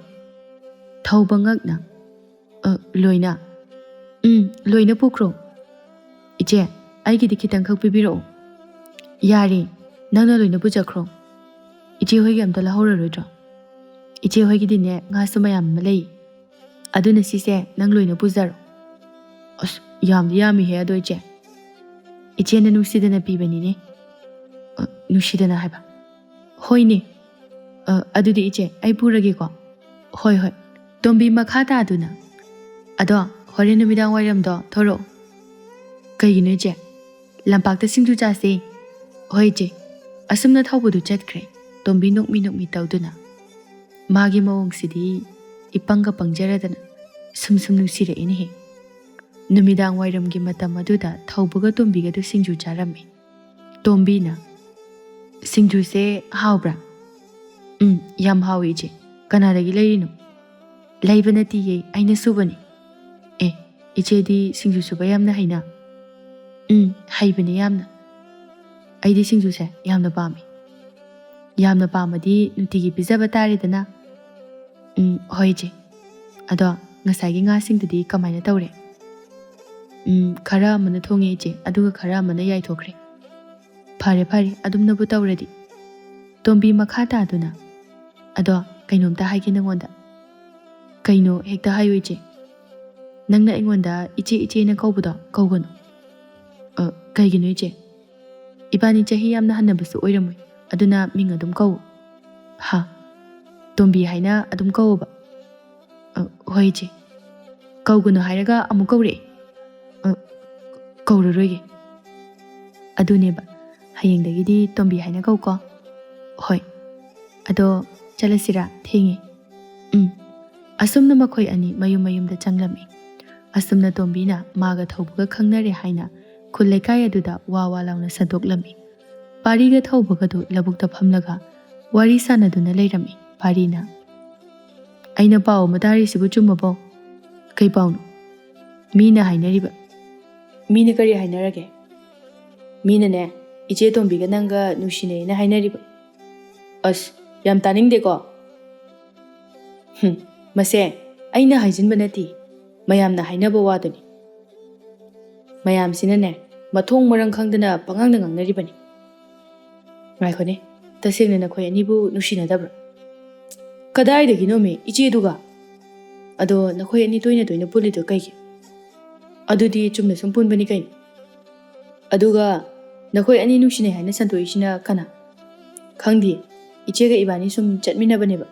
ꯊꯧꯕ ꯉꯛꯅ, "ꯑ, ꯂꯣꯏꯅ?" "ꯎꯝ, ꯂꯣꯏꯅ ꯄꯨꯈ꯭ꯔꯣ꯫" "ꯏꯆꯦ, ꯑꯩꯒꯤꯗꯤ ꯈꯤꯇꯪꯈꯛ ꯄꯤꯕꯤꯔꯛꯑꯣ꯫" "ꯌꯥꯔꯦ, ꯅꯪꯅ ꯂꯣꯏꯅ ꯄꯨꯖꯈ꯭ꯔꯣ꯫ ꯏꯆꯦ ꯍꯣꯏꯒꯤ ꯑꯝꯇ ꯂꯧꯍꯧꯔꯔꯣꯏꯗ꯭ꯔꯣ?" "ꯏꯆꯦ ꯍꯣꯏꯒꯤꯗꯤꯅꯦ, ꯉꯥꯁꯨ ꯃꯌꯥꯝ ꯑꯃ ꯂꯩ꯫ ꯑꯗꯨꯅ ꯁꯤꯁꯦ ꯅꯪ ꯂꯣꯏꯅ ꯄꯨꯖꯔꯣ꯫" "ꯑꯁ, ꯌꯥꯝꯗꯤ ꯌꯥꯝꯃꯤꯍꯦ ꯑꯗꯣ, ꯏꯆꯦ꯫" "ꯏꯆꯦꯅ ꯅꯨꯡꯁꯤꯗꯅ ꯄꯤꯕꯅꯤꯅꯦ꯫" "ꯑ, ꯅꯨꯡꯁꯤꯗꯅ ꯍꯥꯏꯕ꯫ "ꯍꯣꯏꯅꯦ꯫ ꯑ, ꯑꯗꯨꯗꯤ ꯏꯆꯦ, ꯑꯩ ꯄꯨꯔꯒꯦꯀꯣ?" "ꯍꯣꯏ, ꯍꯣꯏ꯫" ꯇꯣꯝꯕꯤ ꯃꯈꯥ ꯇꯥꯗꯨꯅ, "ꯑꯗꯣ ꯍꯣꯔꯦꯟ ꯅꯨꯃꯤꯗꯥꯡ ꯋꯥꯏꯔꯝꯗꯣ ꯊꯣꯔꯛꯑꯣ꯫" "ꯀꯩꯒꯤꯅꯣ ꯏꯆꯦ?" "ꯂꯝꯄꯥꯛꯇ ꯁꯤꯡꯖꯨ ꯆꯥꯁꯦ꯫" "ꯍꯣꯏ ꯏꯆꯦ꯫" ꯑꯁꯨꯝꯅ ꯊꯧꯕꯗꯨ ꯆꯠꯈ꯭ꯔꯦ꯫ ꯇꯣꯝꯕꯤ ꯅꯣꯛꯃꯤ ꯅꯣꯛꯃꯤ ꯇꯧꯗꯨꯅ꯫ ꯃꯥꯒꯤ ꯃꯑꯣꯡꯁꯤꯗꯤ ꯏꯄꯪꯒ ꯄꯪꯖꯔꯗꯅ ꯁꯨꯝ ꯁꯨꯝ ꯅꯨꯡꯁꯤꯔꯛꯏꯅꯦꯍꯦ꯫ ꯅꯨꯃꯤꯗꯥꯡ ꯋꯥꯏꯔꯝꯒꯤ ꯃꯇꯝ ꯑꯗꯨꯗ ꯊꯧꯕꯒ ꯇꯣꯝꯕꯤꯒꯗꯨ ꯁꯤꯡꯖꯨ ꯆꯥꯔꯝꯃꯤ꯫ ꯇꯣꯝꯕꯤꯅ, "ꯁꯤꯡꯖꯨꯁꯦ ꯍꯥꯎꯕ꯭ꯔꯥ?" "ꯎꯝ, ꯌꯥꯝ ꯍꯥꯎꯋꯦ ꯏꯆꯦ꯫ ꯀꯅꯥꯗꯒꯤ ꯂꯩꯔꯤꯅꯣ?" "ꯂꯩꯕ ꯅꯠꯇꯤꯌꯦ, ꯑꯩꯅ ꯁꯨꯕꯅꯤ꯫" "ꯑꯦ, ꯏꯆꯦꯗꯤ ꯁꯤꯡꯖꯨ ꯁꯨꯕ ꯌꯥꯝꯅ ꯍꯩꯅ?" "ꯎꯝ, ꯍꯩꯕꯅꯦ ꯌꯥꯝꯅ꯫ ꯑꯩꯗꯤ ꯁꯤꯡꯖꯨꯁꯦ ꯌꯥꯝꯅ ꯄꯥꯝꯃꯤ꯫" "ꯌꯥꯝꯅ ꯄꯥꯝꯃꯗꯤ ꯅꯨꯡꯇꯤꯒꯤ ꯄꯤꯖꯕ ꯇꯥꯔꯦꯗꯅ꯫" "ꯎꯝ, ꯍꯣꯏ ꯏꯆꯦ꯫ ꯑꯗꯣ ꯉꯁꯥꯏꯒꯤ ꯉꯥꯁꯤꯡꯗꯨꯗꯤ ꯀꯃꯥꯏꯅ ꯇꯧꯔꯦ?" "ꯎꯝ, ꯈꯔ ꯑꯃꯅ ꯊꯣꯡꯉꯦ ꯏꯆꯦ, ꯑꯗꯨꯒ ꯈꯔ ꯑꯃꯅ ꯌꯥꯏꯊꯣꯛꯈ꯭ꯔꯦ꯫" "ꯐꯔꯦ, ꯐꯔꯦ, ꯑꯗꯨꯝꯅꯕꯨ ꯇꯧꯔꯗꯤ꯫" ꯇꯣꯝꯕꯤ ꯃꯈꯥ ꯇꯥꯗꯨꯅ, "ꯑꯗꯣ ꯀꯩꯅꯣꯝꯇ ꯍꯥꯏꯒꯦ ꯅꯉꯣꯟꯗ꯫" "ꯀꯩꯅꯣ? ꯍꯦꯛꯇ ꯍꯥꯏꯌꯨ ꯏꯆꯦ꯫" "ꯅꯪꯅ ꯑꯩꯉꯣꯟꯗ ꯏꯆꯦ ꯏꯆꯦꯅ ꯀꯧꯕꯗꯣ ꯀꯧꯒꯅꯨ꯫" "ꯑ, ꯀꯩꯒꯤꯅꯣ ꯏꯆꯦ?" "ꯏꯕꯥꯅꯤ ꯆꯍꯤ ꯌꯥꯝꯅ ꯍꯟꯅꯕꯁꯨ ꯑꯣꯏꯔꯝꯃꯣꯏ, ꯑꯗꯨꯅ ꯃꯤꯡ ꯑꯗꯨꯝ ꯀꯧ꯫" "ꯍꯥ? ꯇꯣꯝꯕꯤ ꯍꯥꯏꯅ ꯑꯗꯨꯝ ꯀꯧꯕ꯫" "ꯑ, ꯍꯣꯏ ꯏꯆꯦ꯫" "ꯀꯧꯒꯅꯨ ꯍꯥꯏꯔꯒ ꯑꯃꯨꯛ ꯀꯧꯔꯛꯑꯦ꯫" "ꯑ, ꯀꯧꯔꯔꯣꯏꯒꯦ꯫" "ꯑꯗꯨꯅꯦꯕ, ꯍꯌꯦꯡꯗꯒꯤꯗꯤ ꯇꯣꯝꯕꯤ ꯍꯥꯏꯅ ꯀꯧꯀꯣ꯫" "ꯍꯣꯏ꯫ ꯑꯗꯣ ꯆꯠꯂꯁꯤꯔꯥ? ꯊꯦꯡꯉꯦ꯫" "ꯎꯝ꯫" ꯑꯁꯨꯝꯅ ꯃꯈꯣꯏ ꯑꯅꯤ ꯃꯌꯨꯝ ꯃꯌꯨꯝꯗ ꯆꯪꯂꯝꯃꯤ꯫ ꯑꯁꯨꯝꯅ ꯇꯣꯝꯕꯤꯅ ꯃꯥꯒ ꯊꯧꯕꯒ ꯈꯪꯅꯔꯦ ꯍꯥꯏꯅ ꯈꯨꯜ ꯂꯩꯀꯥꯏ ꯑꯗꯨꯗ ꯋꯥ ꯋꯥ ꯂꯥꯎꯅ ꯁꯟꯗꯣꯛꯂꯝꯃꯤ꯫ ꯄꯥꯔꯤꯒ ꯊꯧꯕꯒꯗꯨ ꯂꯧꯕꯨꯛꯇ ꯐꯝꯂꯒ ꯋꯥꯔꯤ ꯁꯥꯟꯅꯗꯨꯅ ꯂꯩꯔꯝꯃꯤ꯫ ꯄꯥꯔꯤꯅ, "ꯑꯩꯅ ꯄꯥꯎ ꯑꯃ ꯇꯥꯔꯤꯁꯤꯕꯨ ꯆꯨꯝꯃꯕꯣ?" "ꯀꯩ ꯄꯥꯎꯅꯣ?" "ꯃꯤꯅ ꯍꯥꯏꯅꯔꯤꯕ꯫" "ꯃꯤꯅ ꯀꯔꯤ ꯍꯥꯏꯅꯔꯒꯦ?" "ꯃꯤꯅꯅꯦ, ꯏꯆꯦ ꯇꯣꯝꯕꯤꯒ ꯅꯪꯒ ꯅꯨꯡꯁꯤꯅꯩꯅ ꯍꯥꯏꯅꯔꯤꯕ꯫" "ꯑꯁ, ꯌꯥꯝ ꯇꯥꯅꯤꯡꯗꯦꯀꯣ꯫" "ꯍꯨꯝ, ꯃꯁꯦ ꯑꯩꯅ ꯍꯥꯏꯖꯤꯟꯕ ꯅꯠꯇꯦ, ꯃꯌꯥꯝꯅ ꯍꯥꯏꯅꯕ ꯋꯥꯗꯨꯅꯤ꯫ ꯃꯌꯥꯝꯁꯤꯅꯅꯦ, ꯃꯊꯣꯡ ꯃꯔꯝ ꯈꯪꯗꯅ ꯄꯉꯥꯡꯗ ꯉꯥꯡꯅꯔꯤꯕꯅꯤ꯫" "ꯉꯥꯏꯈꯣꯅꯦ, ꯇꯁꯦꯡꯅ ꯅꯈꯣꯏ ꯑꯅꯤꯕꯨ ꯅꯨꯡꯁꯤꯅꯗꯕ꯭ꯔꯥ?" "ꯀꯗꯥꯏꯗꯒꯤꯅꯣꯃꯤ, ꯏꯆꯦꯗꯨꯒ?" "ꯑꯗꯣ ꯅꯈꯣꯏ ꯑꯅꯤ ꯇꯣꯏꯅ ꯇꯣꯏꯅ ꯄꯨꯜꯂꯤꯗꯣ ꯀꯩꯒꯤ?" "ꯑꯗꯨꯗꯤ ꯆꯨꯝꯅ ꯁꯨꯝ ꯄꯨꯟꯕꯅꯤ ꯀꯩꯅꯣ꯫ ꯑꯗꯨꯒ ꯅꯈꯣꯏ ꯑꯅꯤ ꯅꯨꯡꯁꯤꯅꯩ ꯍꯥꯏꯅ ꯁꯟꯇꯣꯛꯏꯁꯤꯅ ꯀꯅꯥ? ꯈꯪꯗꯦ꯫ ꯏꯆꯦꯒ ꯏꯕꯥꯅꯤ ꯁꯨꯝ ꯆꯠꯃꯤꯟꯅꯕꯅꯦꯕ꯫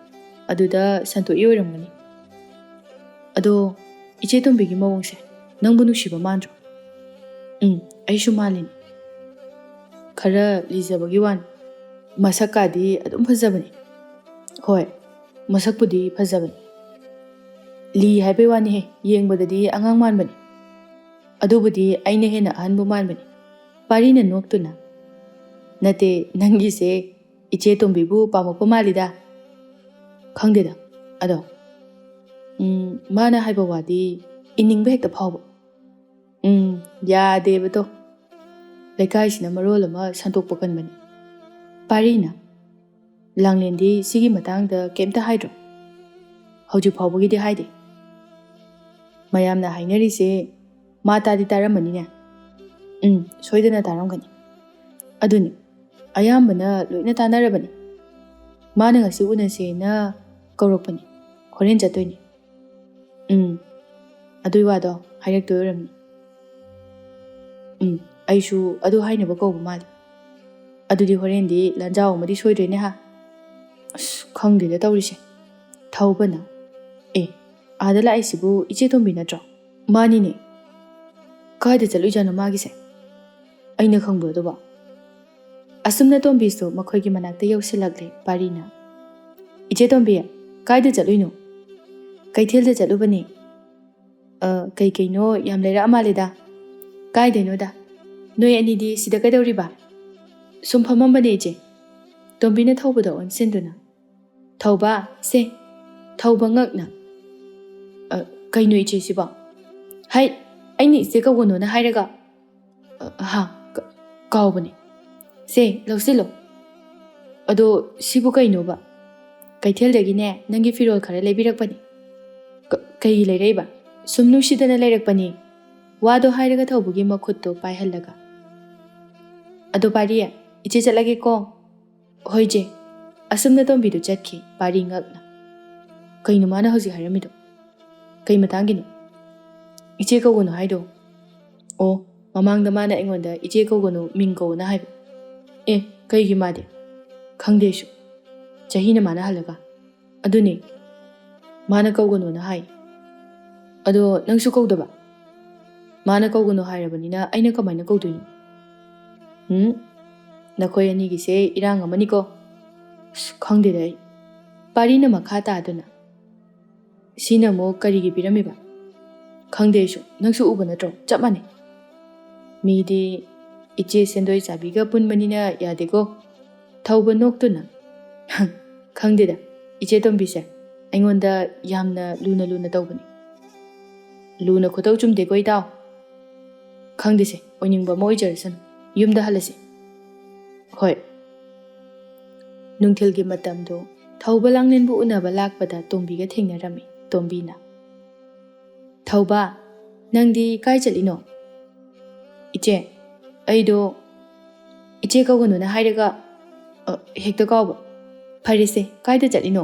ꯑꯗꯨꯗ ꯁꯟꯇꯣꯛꯏ ꯑꯣꯏꯔꯝꯒꯅꯤ꯫ ꯑꯗꯣ ꯏꯆꯦ ꯇꯣꯝꯕꯤꯒꯤ ꯃꯑꯣꯡꯁꯦ ꯅꯪꯕꯨ ꯅꯨꯡꯁꯤꯕ ꯃꯥꯟꯗ꯭ꯔꯣ? ꯎꯝ, ꯑꯩꯁꯨ ꯃꯥꯜꯂꯤꯅꯦ꯫ ꯈꯔ ꯂꯤꯖꯕꯒꯤ ꯋꯥꯅꯤ꯫ ꯃꯁꯛꯀꯥꯗꯤ ꯑꯗꯨꯝ ꯐꯖꯕꯅꯤ꯫ ꯍꯣꯏ, ꯃꯁꯛꯄꯨꯗꯤ ꯐꯖꯕꯅꯤ꯫ ꯂꯤ ꯍꯥꯏꯕꯩ ꯋꯥꯅꯤꯍꯦ, ꯌꯦꯡꯕꯗꯗꯤ ꯑꯉꯥꯡ ꯃꯥꯟꯕꯅꯤ꯫ ꯑꯗꯨꯕꯨꯗꯤ ꯑꯩꯅ ꯍꯦꯟꯅ ꯑꯍꯟꯕꯨ ꯃꯥꯟꯕꯅꯤ꯫ ꯄꯥꯔꯤꯅ ꯅꯣꯛꯇꯨꯅ, "ꯅꯠꯇꯦ, ꯅꯪꯒꯤꯁꯦ ꯏꯆꯦ ꯇꯣꯝꯕꯤꯕꯨ ꯄꯥꯝꯃꯛꯄ ꯃꯥꯜꯂꯤꯗ꯫" "ꯈꯪꯗꯦꯗ, ꯑꯗꯣ, ꯎꯝ, ꯃꯥꯅ ꯍꯥꯏꯕ ꯋꯥꯗꯤ ꯏꯅꯤꯡꯕ ꯍꯦꯛꯇ ꯐꯥꯎꯕ꯫ ꯎꯝ, ꯌꯥꯗꯦꯕꯗꯣ꯫ ꯂꯩꯀꯥꯏꯁꯤꯅ ꯃꯔꯣꯜ ꯑꯃ ꯁꯟꯗꯣꯛꯄ ꯀꯟꯕꯅꯤ꯫" ꯄꯥꯔꯤꯅ, "ꯂꯥꯡꯂꯦꯟꯗꯤ ꯁꯤꯒꯤ ꯃꯇꯥꯡꯗ ꯀꯩꯝꯇ ꯍꯥꯏꯗ꯭ꯔꯣ?" "ꯍꯧꯖꯤꯛ ꯐꯥꯎꯕꯒꯤꯗꯤ ꯍꯥꯏꯗꯦ꯫" "ꯃꯌꯥꯝꯅ ꯍꯥꯏꯅꯔꯤꯁꯦ ꯃꯥ ꯇꯥꯗꯤ ꯇꯥꯔꯝꯃꯅꯤꯅꯦ?" "ꯎꯝ, ꯁꯣꯏꯗꯅ ꯇꯥꯔꯝꯒꯅꯤ꯫" "ꯑꯗꯨꯅꯤ, ꯑꯌꯥꯝꯕꯅ ꯂꯣꯏꯅ ꯇꯥꯅꯔꯕꯅꯤ꯫ ꯃꯥꯅ ꯉꯁꯤ ꯎꯅꯁꯦꯅ ꯀꯧꯔꯛꯄꯅꯤ꯫ ꯍꯣꯔꯦꯟ ꯆꯠꯇꯣꯏꯅꯤ꯫" "ꯎꯝ, ꯑꯗꯨꯏ ꯋꯥꯗꯣ ꯍꯥꯏꯔꯛꯇꯣꯏ ꯑꯣꯏꯔꯝꯅꯤ꯫" "ꯎꯝ, ꯑꯩꯁꯨ ꯑꯗꯨ ꯍꯥꯏꯅꯕ ꯀꯧꯕ ꯃꯥꯜꯂꯤ꯫ ꯑꯗꯨꯗꯤ ꯍꯣꯔꯦꯟꯗꯤ ꯂꯥꯟꯖꯥꯎ ꯑꯃꯗꯤ ꯁꯣꯏꯗ꯭ꯔꯦꯅꯦ ꯍꯥ?" "ꯑꯁ, ꯈꯪꯗꯦꯗ ꯇꯧꯔꯤꯁꯦ꯫" ꯊꯧꯕꯅ, "ꯑꯦ, ꯑꯥꯗ ꯂꯥꯛꯏꯁꯤꯕꯨ ꯏꯆꯦ ꯇꯣꯝꯕꯤ ꯅꯠꯇ꯭ꯔꯣ?" "ꯃꯥꯅꯤꯅꯦ꯫ ꯀꯥꯏꯗ ꯆꯠꯂꯨꯏꯖꯥꯠꯅꯣ ꯃꯥꯒꯤꯁꯦ? ꯑꯩꯅ ꯈꯪꯕ꯭ꯔꯣ ꯑꯗꯨꯕꯣ?" ꯑꯁꯨꯝꯅ ꯇꯣꯝꯕꯤꯁꯨ ꯃꯈꯣꯏꯒꯤ ꯃꯅꯥꯛꯇ ꯌꯧꯁꯤꯜꯂꯛꯂꯦ꯫ ꯄꯥꯔꯤꯅ, "ꯏꯆꯦ ꯇꯣꯝꯕꯤ, ꯀꯥꯏꯗ ꯆꯠꯂꯨꯏꯅꯣ?" "ꯀꯩꯊꯦꯜꯗ ꯆꯠꯂꯨꯕꯅꯦ꯫" "ꯑ, ꯀꯩ ꯀꯩꯅꯣ ꯌꯥꯝ ꯂꯩꯔꯛꯑ ꯃꯥꯜꯂꯦꯗ꯫" "ꯀꯥꯏꯗꯩꯅꯣꯗ? ꯅꯣꯏ ꯑꯅꯤꯗꯤ ꯁꯤꯗ ꯀꯩꯗꯧꯔꯤꯕ?" "ꯁꯨꯝ ꯐꯝꯃꯝꯕꯅꯦ, ꯏꯆꯦ꯫" ꯇꯣꯝꯕꯤꯅ ꯊꯧꯕꯗ ꯑꯣꯟꯁꯤꯟꯗꯨꯅ, "ꯊꯧꯕ, ꯁꯦ, ꯊꯧꯕ ꯉꯛꯅ꯫" "ꯑ, ꯀꯩꯅꯣ ꯏꯆꯦ ꯁꯤꯕꯣ?" "ꯍꯩ, ꯑꯩꯅ ꯏꯆꯦ ꯀꯧꯒꯅꯣꯅ ꯍꯥꯏꯔꯒ꯫" "ꯑ, ꯍꯥ, ꯀ-, ꯀꯥꯎꯕꯅꯦ꯫ ꯁꯦ, ꯂꯧꯁꯤꯜꯂꯣ꯫" "ꯑꯗꯣ ꯁꯤꯕꯨ ꯀꯩꯅꯣꯕ?" "ꯀꯩꯊꯦꯜꯗꯒꯤꯅꯦ, ꯅꯪꯒꯤ ꯐꯤꯔꯣꯜ ꯈꯔ ꯂꯩꯕꯤꯔꯛꯄꯅꯦ꯫" "ꯀ-, ꯀꯩꯒꯤ ꯂꯩꯔꯛꯏꯕ?" "ꯁꯨꯝ ꯅꯨꯡꯁꯤꯗꯅ ꯂꯩꯔꯛꯄꯅꯦ꯫" ꯋꯥꯗꯣ ꯍꯥꯏꯔꯒ ꯊꯧꯕꯒꯤ ꯃꯈꯨꯠꯇꯣ ꯄꯥꯏꯍꯜꯂꯒ, "ꯑꯗꯣ ꯄꯥꯔꯤ, ꯏꯆꯦ ꯆꯠꯂꯒꯦꯀꯣ꯫" "ꯍꯣꯏ ꯆꯦ꯫" ꯑꯁꯨꯝꯅ ꯇꯣꯝꯕꯤꯗꯨ ꯆꯠꯈꯤ꯫ ꯄꯥꯔꯤ ꯉꯛꯅ, "ꯀꯩꯅꯣ ꯃꯥꯅ ꯍꯧꯖꯤꯛ ꯍꯥꯏꯔꯝꯃꯤꯗꯣ? ꯀꯩ ꯃꯇꯥꯡꯒꯤꯅꯣ?" "ꯏꯆꯦ ꯀꯧꯒꯅꯨ ꯍꯥꯏꯗꯣ?" "ꯑꯣ, ꯃꯃꯥꯡꯗ ꯃꯥꯅ ꯑꯩꯉꯣꯟꯗ "ꯏꯆꯦ ꯀꯧꯒꯅꯨ, ꯃꯤꯡ ꯀꯧꯅ" ꯍꯥꯏꯕ꯫ ꯑꯦ, ꯀꯩꯒꯤ ꯃꯥꯗꯤ? ꯈꯪꯗꯦ ꯑꯩꯁꯨ꯫ ꯆꯍꯤꯅ ꯃꯥꯟꯅꯍꯜꯂꯒ꯫ ꯑꯗꯨꯅꯦ, ꯃꯥꯅ ꯀꯧꯒꯅꯣꯅ ꯍꯥꯏ꯫ ꯑꯗꯣ ꯅꯪꯁꯨ ꯀꯧꯗꯕ? ꯃꯥꯅ ꯀꯧꯒꯅꯣ ꯍꯥꯏꯔꯕꯅꯤꯅ ꯑꯩꯅ ꯀꯃꯥꯏꯅ ꯀꯧꯗꯣꯏꯅꯣ? ꯎꯝ, ꯅꯈꯣꯏ ꯑꯅꯤꯒꯤꯁꯦ ꯏꯔꯥꯡ ꯑꯃꯅꯤꯀꯣ꯫ ꯑꯁ, ꯈꯪꯗꯦꯗ ꯑꯩ꯫ ꯄꯥꯔꯤꯅ ꯃꯈꯥ ꯇꯥꯗꯨꯅ, "ꯁꯤꯅ ꯑꯃꯨꯛ ꯀꯔꯤꯒꯤ ꯄꯤꯔꯝꯃꯤꯕ?" "ꯈꯪꯗꯦ ꯑꯩꯁꯨ, ꯅꯪꯁꯨ ꯎꯕ ꯅꯠꯇ꯭ꯔꯣ? ꯆꯞ ꯃꯥꯟꯅꯩ꯫ ꯃꯤꯗꯤ ꯏꯆꯦ ꯁꯦꯟꯗꯣꯏ ꯆꯥꯕꯤꯒ ꯄꯨꯟꯕꯅꯤꯅ ꯌꯥꯗꯦꯀꯣ꯫" ꯊꯧꯕ ꯅꯣꯛꯇꯨꯅ, "ꯈꯪꯗꯦꯗ, ꯏꯆꯦ ꯇꯣꯝꯕꯤꯁꯦ ꯑꯩꯉꯣꯟꯗ ꯌꯥꯝꯅ ꯂꯨꯅ ꯂꯨꯅ ꯇꯧꯕꯅꯤ꯫" "ꯂꯨꯅ ꯈꯨꯇꯧ ꯆꯨꯝꯗꯦꯀꯣ ꯏꯇꯥꯎ꯫" "ꯈꯪꯗꯦꯁꯦ, ꯑꯣꯏꯅꯤꯡꯕ ꯑꯃ ꯑꯣꯏꯖꯔꯁꯅꯨ꯫ ꯌꯨꯝꯗ ꯍꯜꯂꯁꯤ꯫" "ꯍꯣꯏ꯫" ꯅꯨꯡꯊꯤꯜꯒꯤ ꯃꯇꯝꯗꯣ ꯊꯧꯕ ꯂꯥꯡꯂꯦꯟꯕꯨ ꯎꯅꯕ ꯂꯥꯛꯄꯗ ꯇꯣꯝꯕꯤꯒ ꯊꯦꯡꯅꯔꯝꯃꯤ꯫ ꯇꯣꯝꯕꯤꯅ, "ꯊꯧꯕ, ꯅꯪꯗꯤ ꯀꯥꯏ ꯆꯠꯂꯤꯅꯣ?" "ꯏꯆꯦ, ꯑꯩꯗꯣ ꯏꯆꯦ ꯀꯧꯒꯅꯨꯅ ꯍꯥꯏꯔꯒ, ꯑ, ꯍꯦꯛꯇ ꯀꯥꯎꯕ꯫ ꯐꯔꯦꯁꯦ, ꯀꯥꯏꯗ ꯆꯠꯂꯤꯅꯣ?"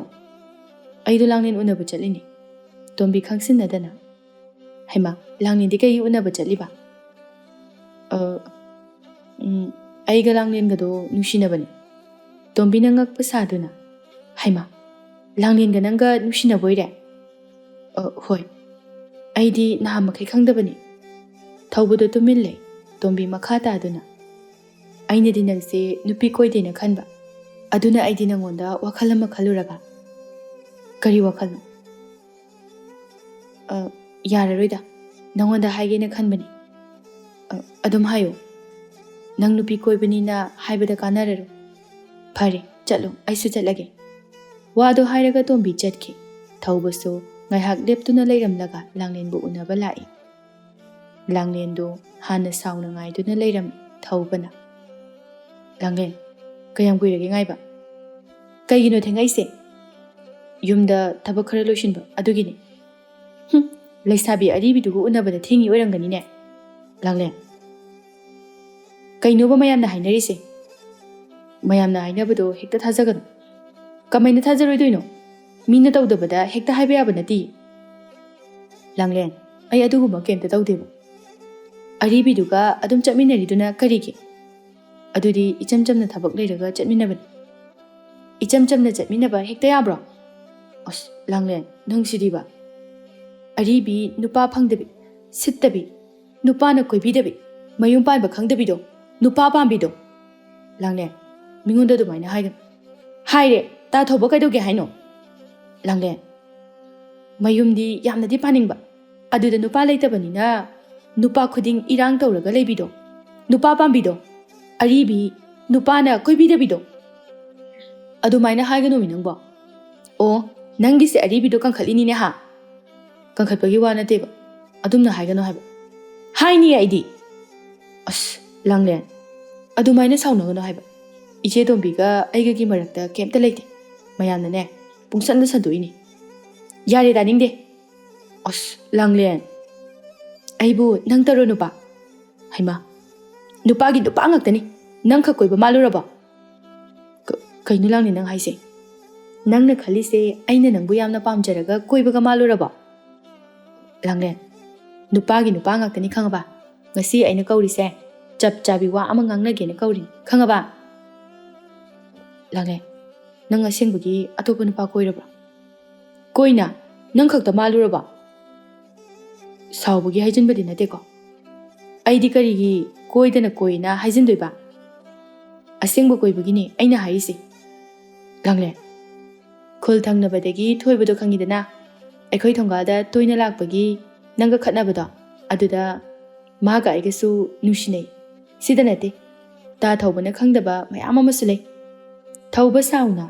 "ꯑꯩꯗꯣ ꯂꯥꯡꯂꯦꯟ ꯎꯅꯕ ꯆꯠꯂꯤꯅꯦ꯫" ꯇꯣꯝꯕꯤ ꯈꯪꯁꯤꯟꯅꯗꯅ, "ꯍꯩꯃꯥ, ꯂꯥꯡꯂꯦꯟꯗꯤ ꯀꯩꯒꯤ ꯎꯅꯕ ꯆꯠꯂꯤꯕ?" "ꯑ, ꯎꯝ, ꯑꯩꯒ ꯂꯥꯡꯂꯦꯟꯒꯗꯣ ꯅꯨꯡꯁꯤꯅꯕꯅꯦ꯫" ꯇꯣꯝꯕꯤꯅ ꯉꯛꯄ ꯁꯥꯗꯨꯅ, "ꯍꯩꯃꯥ, ꯂꯥꯡꯂꯦꯟꯒ ꯅꯪꯒ ꯅꯨꯡꯁꯤꯅꯕ ꯑꯣꯏꯔꯦ?" "ꯑ, ꯍꯣꯏ꯫ ꯑꯩꯗꯤ ꯅꯍꯥꯟ ꯃꯈꯩ ꯈꯪꯗꯕꯅꯤ꯫" ꯊꯧꯕꯗꯣ ꯇꯨꯃꯤꯟ ꯂꯩ꯫ ꯇꯣꯝꯕꯤ ꯃꯈꯥ ꯇꯥꯗꯨꯅ, "ꯑꯩꯅꯗꯤ ꯅꯪꯁꯦ ꯅꯨꯄꯤ ꯀꯣꯏꯗꯦꯅ ꯈꯟꯕ꯫ ꯑꯗꯨꯅ ꯑꯩꯗꯤ ꯅꯪꯉꯣꯟꯗ ꯋꯥꯈꯜ ꯑꯃ ꯈꯜꯂꯨꯔꯒ꯫" "ꯀꯔꯤ ꯋꯥꯈꯜꯅꯣ?" "ꯑ, ꯌꯥꯔꯔꯣꯏꯗ꯫ ꯅꯪꯉꯣꯟꯗ ꯍꯥꯏꯒꯦꯅ ꯈꯟꯕꯅꯤ꯫" "ꯑ, ꯑꯗꯨꯝ ꯍꯥꯏꯌꯨ꯫ ꯅꯪ ꯅꯨꯄꯤ ꯀꯣꯏꯕꯅꯤꯅ ꯍꯥꯏꯕꯗ ꯀꯥꯟꯅꯔꯔꯣꯏ꯫" "ꯐꯔꯦ, ꯆꯠꯂꯣ, ꯑꯩꯁꯨ ꯆꯠꯂꯒꯦ꯫" ꯋꯥꯗꯣ ꯍꯥꯏꯔꯒ ꯇꯣꯝꯕꯤ ꯆꯠꯈꯤ꯫ ꯊꯧꯕꯁꯨ ꯉꯥꯏꯍꯥꯛ ꯂꯦꯞꯇꯨꯅ ꯂꯩꯔꯝꯂꯒ ꯂꯥꯡꯂꯦꯟꯕꯨ ꯎꯅꯕ ꯂꯥꯛꯏ꯫ ꯂꯥꯡꯂꯦꯟꯗꯨ ꯍꯥꯟꯅ ꯁꯥꯎꯅ ꯉꯥꯏꯗꯨꯅ ꯂꯩꯔꯝꯃꯤ꯫ ꯊꯧꯕꯅ, "ꯂꯥꯡꯂꯦꯟ, ꯀꯌꯥꯝ ꯀꯨꯏꯔꯒꯦ ꯉꯥꯏꯕ?" "ꯀꯩꯒꯤꯅꯣ ꯊꯦꯡꯉꯛꯏꯁꯦ?" "ꯌꯨꯝꯗ ꯊꯕꯛ ꯈꯔ ꯂꯣꯏꯁꯤꯟꯕ ꯑꯗꯨꯒꯤꯅꯤ꯫" "ꯍꯨꯝ, ꯂꯩꯁꯥꯕꯤ ꯑꯔꯤꯕꯤꯗꯨꯒ ꯎꯅꯕꯗ ꯊꯦꯡꯉꯤ ꯑꯣꯏꯔꯝꯒꯅꯤꯅꯦ꯫" "ꯂꯥꯡꯂꯦꯟ, ꯀꯩꯅꯣꯕ ꯃꯌꯥꯝꯅ ꯍꯥꯏꯅꯔꯤꯁꯦ?" "ꯃꯌꯥꯝꯅ ꯍꯥꯏꯅꯕꯗꯣ ꯍꯦꯛꯇ ꯊꯥꯖꯒꯅꯨ꯫" "ꯀꯃꯥꯏꯅ ꯊꯥꯖꯔꯣꯏꯗꯣꯏꯅꯣ? ꯃꯤꯅ ꯇꯧꯗꯕꯗ ꯍꯦꯛꯇ ꯍꯥꯏꯕ ꯌꯥꯕ ꯅꯠꯇꯦ꯫" "ꯂꯥꯡꯂꯦꯟ, ꯑꯩ ꯑꯗꯨꯒꯨꯝꯕ ꯀꯩꯝꯇ ꯇꯧꯗꯦꯕ꯫" ꯑꯔꯤꯕꯤꯗꯨꯒ ꯑꯗꯨꯝ ꯆꯠꯃꯤꯟꯅꯔꯤꯗꯨꯅ ꯀꯔꯤꯒꯤ? ꯑꯗꯨꯗꯤ ꯏꯆꯝ ꯆꯝꯅ ꯊꯕꯛ ꯂꯩꯔꯒ ꯆꯠꯃꯤꯟꯅꯕꯅꯤ꯫ ꯏꯆꯝ ꯆꯝꯅ ꯆꯠꯃꯤꯟꯅꯕ ꯍꯦꯛꯇ ꯌꯥꯕ꯭ꯔꯣ? ꯑꯁ, ꯂꯥꯡꯂꯦꯟ, ꯅꯪꯁꯤꯗꯤꯕ꯫ ꯑꯔꯤꯕꯤ ꯅꯨꯄꯥ ꯐꯪꯗꯕꯤ, ꯁꯤꯠꯇꯕꯤ, ꯅꯨꯄꯥꯅ ꯀꯣꯏꯕꯤꯗꯕꯤ, ꯃꯌꯨꯝ ꯄꯥꯟꯕ ꯈꯪꯗꯕꯤꯗꯣ, ꯅꯨꯄꯥ ꯄꯥꯝꯕꯤꯗꯣ꯫ ꯂꯥꯡꯂꯦꯟ, ꯃꯤꯉꯣꯟꯗ ꯑꯗꯨꯃꯥꯏꯅ ꯍꯥꯏꯒꯅꯨ꯫ ꯍꯥꯏꯔꯦ, ꯇꯥ ꯊꯧꯕ ꯀꯩꯗꯧꯒꯦ ꯍꯥꯏꯅꯣ? ꯂꯥꯡꯂꯦꯟ, ꯃꯌꯨꯝꯗꯤ ꯌꯥꯝꯅꯗꯤ ꯄꯥꯅꯤꯡꯕ, ꯑꯗꯨꯗ ꯅꯨꯄꯥ ꯂꯩꯇꯕꯅꯤꯅ ꯅꯨꯄꯥ ꯈꯨꯗꯤꯡ ꯏꯔꯥꯡ ꯇꯧꯔꯒ ꯂꯩꯕꯤꯗꯣ, ꯅꯨꯄꯥ ꯄꯥꯝꯕꯤꯗꯣ, ꯑꯔꯤꯕꯤ ꯅꯨꯄꯥꯅ ꯀꯣꯏꯕꯤꯗꯕꯤꯗꯣ꯫ ꯑꯗꯨꯃꯥꯏꯅ ꯍꯥꯏꯒꯅꯨꯃꯤ ꯅꯪꯕꯣ꯫ ꯑꯣ, ꯅꯪꯒꯤꯁꯦ ꯑꯔꯤꯕꯤꯗꯣ ꯀꯟꯈꯠꯂꯤꯅꯤꯅꯦ ꯍꯥ? ꯀꯟꯈꯠꯄꯒꯤ ꯋꯥ ꯅꯠꯇꯦꯕ, ꯑꯗꯨꯝꯅ ꯍꯥꯏꯒꯅꯨ ꯍꯥꯏꯕ꯫ ꯍꯥꯏꯅꯤ ꯑꯩꯗꯤ꯫ ꯑꯁ, ꯂꯥꯡꯂꯦꯟ, ꯑꯗꯨꯃꯥꯏꯅ ꯁꯥꯎꯅꯒꯅꯨ ꯍꯥꯏꯕ꯫ ꯏꯆꯦ ꯇꯣꯝꯕꯤꯒ ꯑꯩꯒꯒꯤ ꯃꯔꯛꯇ ꯀꯩꯝꯇ ꯂꯩꯇꯦ꯫ ꯃꯌꯥꯝꯅꯅꯦ, ꯄꯨꯡꯁꯟꯗ ꯁꯟꯗꯣꯛꯏꯅꯤ꯫ ꯌꯥꯔꯦ, ꯇꯥꯅꯤꯡꯗꯦ꯫ ꯑꯁ, ꯂꯥꯡꯂꯦꯟ, ꯑꯩꯕꯨ ꯅꯪꯇꯔꯣ ꯅꯨꯄꯥ? ꯍꯩꯃꯥ, ꯅꯨꯄꯥꯒꯤ ꯅꯨꯄꯥ ꯉꯥꯛꯇꯅꯤ꯫ ꯅꯪꯈꯛ ꯀꯣꯏꯕ ꯃꯥꯜꯂꯨꯔꯕꯣ? ꯀ-, ꯀꯩꯅꯣ ꯂꯥꯡꯂꯦꯟ ꯅꯪ ꯍꯥꯏꯁꯦ? ꯅꯪꯅ ꯈꯜꯂꯤꯁꯦ ꯑꯩꯅ ꯅꯪꯕꯨ ꯌꯥꯝꯅ ꯄꯥꯝꯖꯔꯒ ꯀꯣꯏꯕꯒ ꯃꯥꯜꯂꯨꯔꯕꯣ? ꯂꯥꯡꯂꯦꯟ, ꯅꯨꯄꯥꯒꯤ ꯅꯨꯄꯥ ꯉꯥꯛꯇꯅꯤ ꯈꯪꯉꯕ? ꯉꯁꯤ ꯑꯩꯅ ꯀꯧꯔꯤꯁꯦ ꯆꯞ ꯆꯥꯕꯤ ꯋꯥ ꯑꯃ ꯉꯥꯡꯅꯒꯦꯅ ꯀꯧꯔꯤꯅꯤ ꯈꯪꯉꯕ? ꯂꯥꯡꯂꯦꯟ, ꯅꯪ ꯑꯁꯦꯡꯕꯒꯤ ꯑꯇꯣꯞꯄ ꯅꯨꯄꯥ ꯀꯣꯏꯔꯕ꯭ꯔꯣ? ꯀꯣꯏꯅ? ꯅꯪ ꯈꯛꯇ ꯃꯥꯜꯂꯨꯔꯕꯣ? ꯁꯥꯎꯕꯒꯤ ꯍꯥꯏꯖꯤꯟꯕꯗꯤ ꯅꯠꯇꯦꯀꯣ꯫ ꯑꯩꯗꯤ ꯀꯔꯤꯒꯤ ꯀꯣꯏꯗꯅ ꯀꯣꯏꯅ ꯍꯥꯏꯖꯤꯟꯗꯣꯏꯕ? ꯑꯁꯦꯡꯕ ꯀꯣꯏꯕꯒꯤꯅꯦ ꯑꯩꯅ ꯍꯥꯏꯔꯤꯁꯦ꯫ ꯂꯥꯡꯂꯦꯟ, ꯈꯨꯜ ꯊꯪꯅꯕꯗꯒꯤ ꯊꯣꯏꯕꯗꯣ ꯈꯪꯉꯤꯗꯅ? ꯑꯩꯈꯣꯏ ꯊꯣꯡꯒꯥꯜꯗ ꯇꯣꯏꯅ ꯂꯥꯛꯄꯒꯤ ꯅꯪꯒ ꯈꯠꯅꯕꯗꯣ, ꯑꯗꯨꯗ ꯃꯥꯒ ꯑꯩꯒꯁꯨ ꯅꯨꯡꯁꯤꯅꯩ꯫ ꯁꯤꯗ ꯅꯠꯇꯦ, ꯇꯥ ꯊꯧꯕꯅ ꯈꯪꯗꯕ ꯃꯌꯥꯝ ꯑꯃꯁꯨ ꯂꯩ꯫ ꯊꯧꯕ ꯁꯥꯎꯅ꯫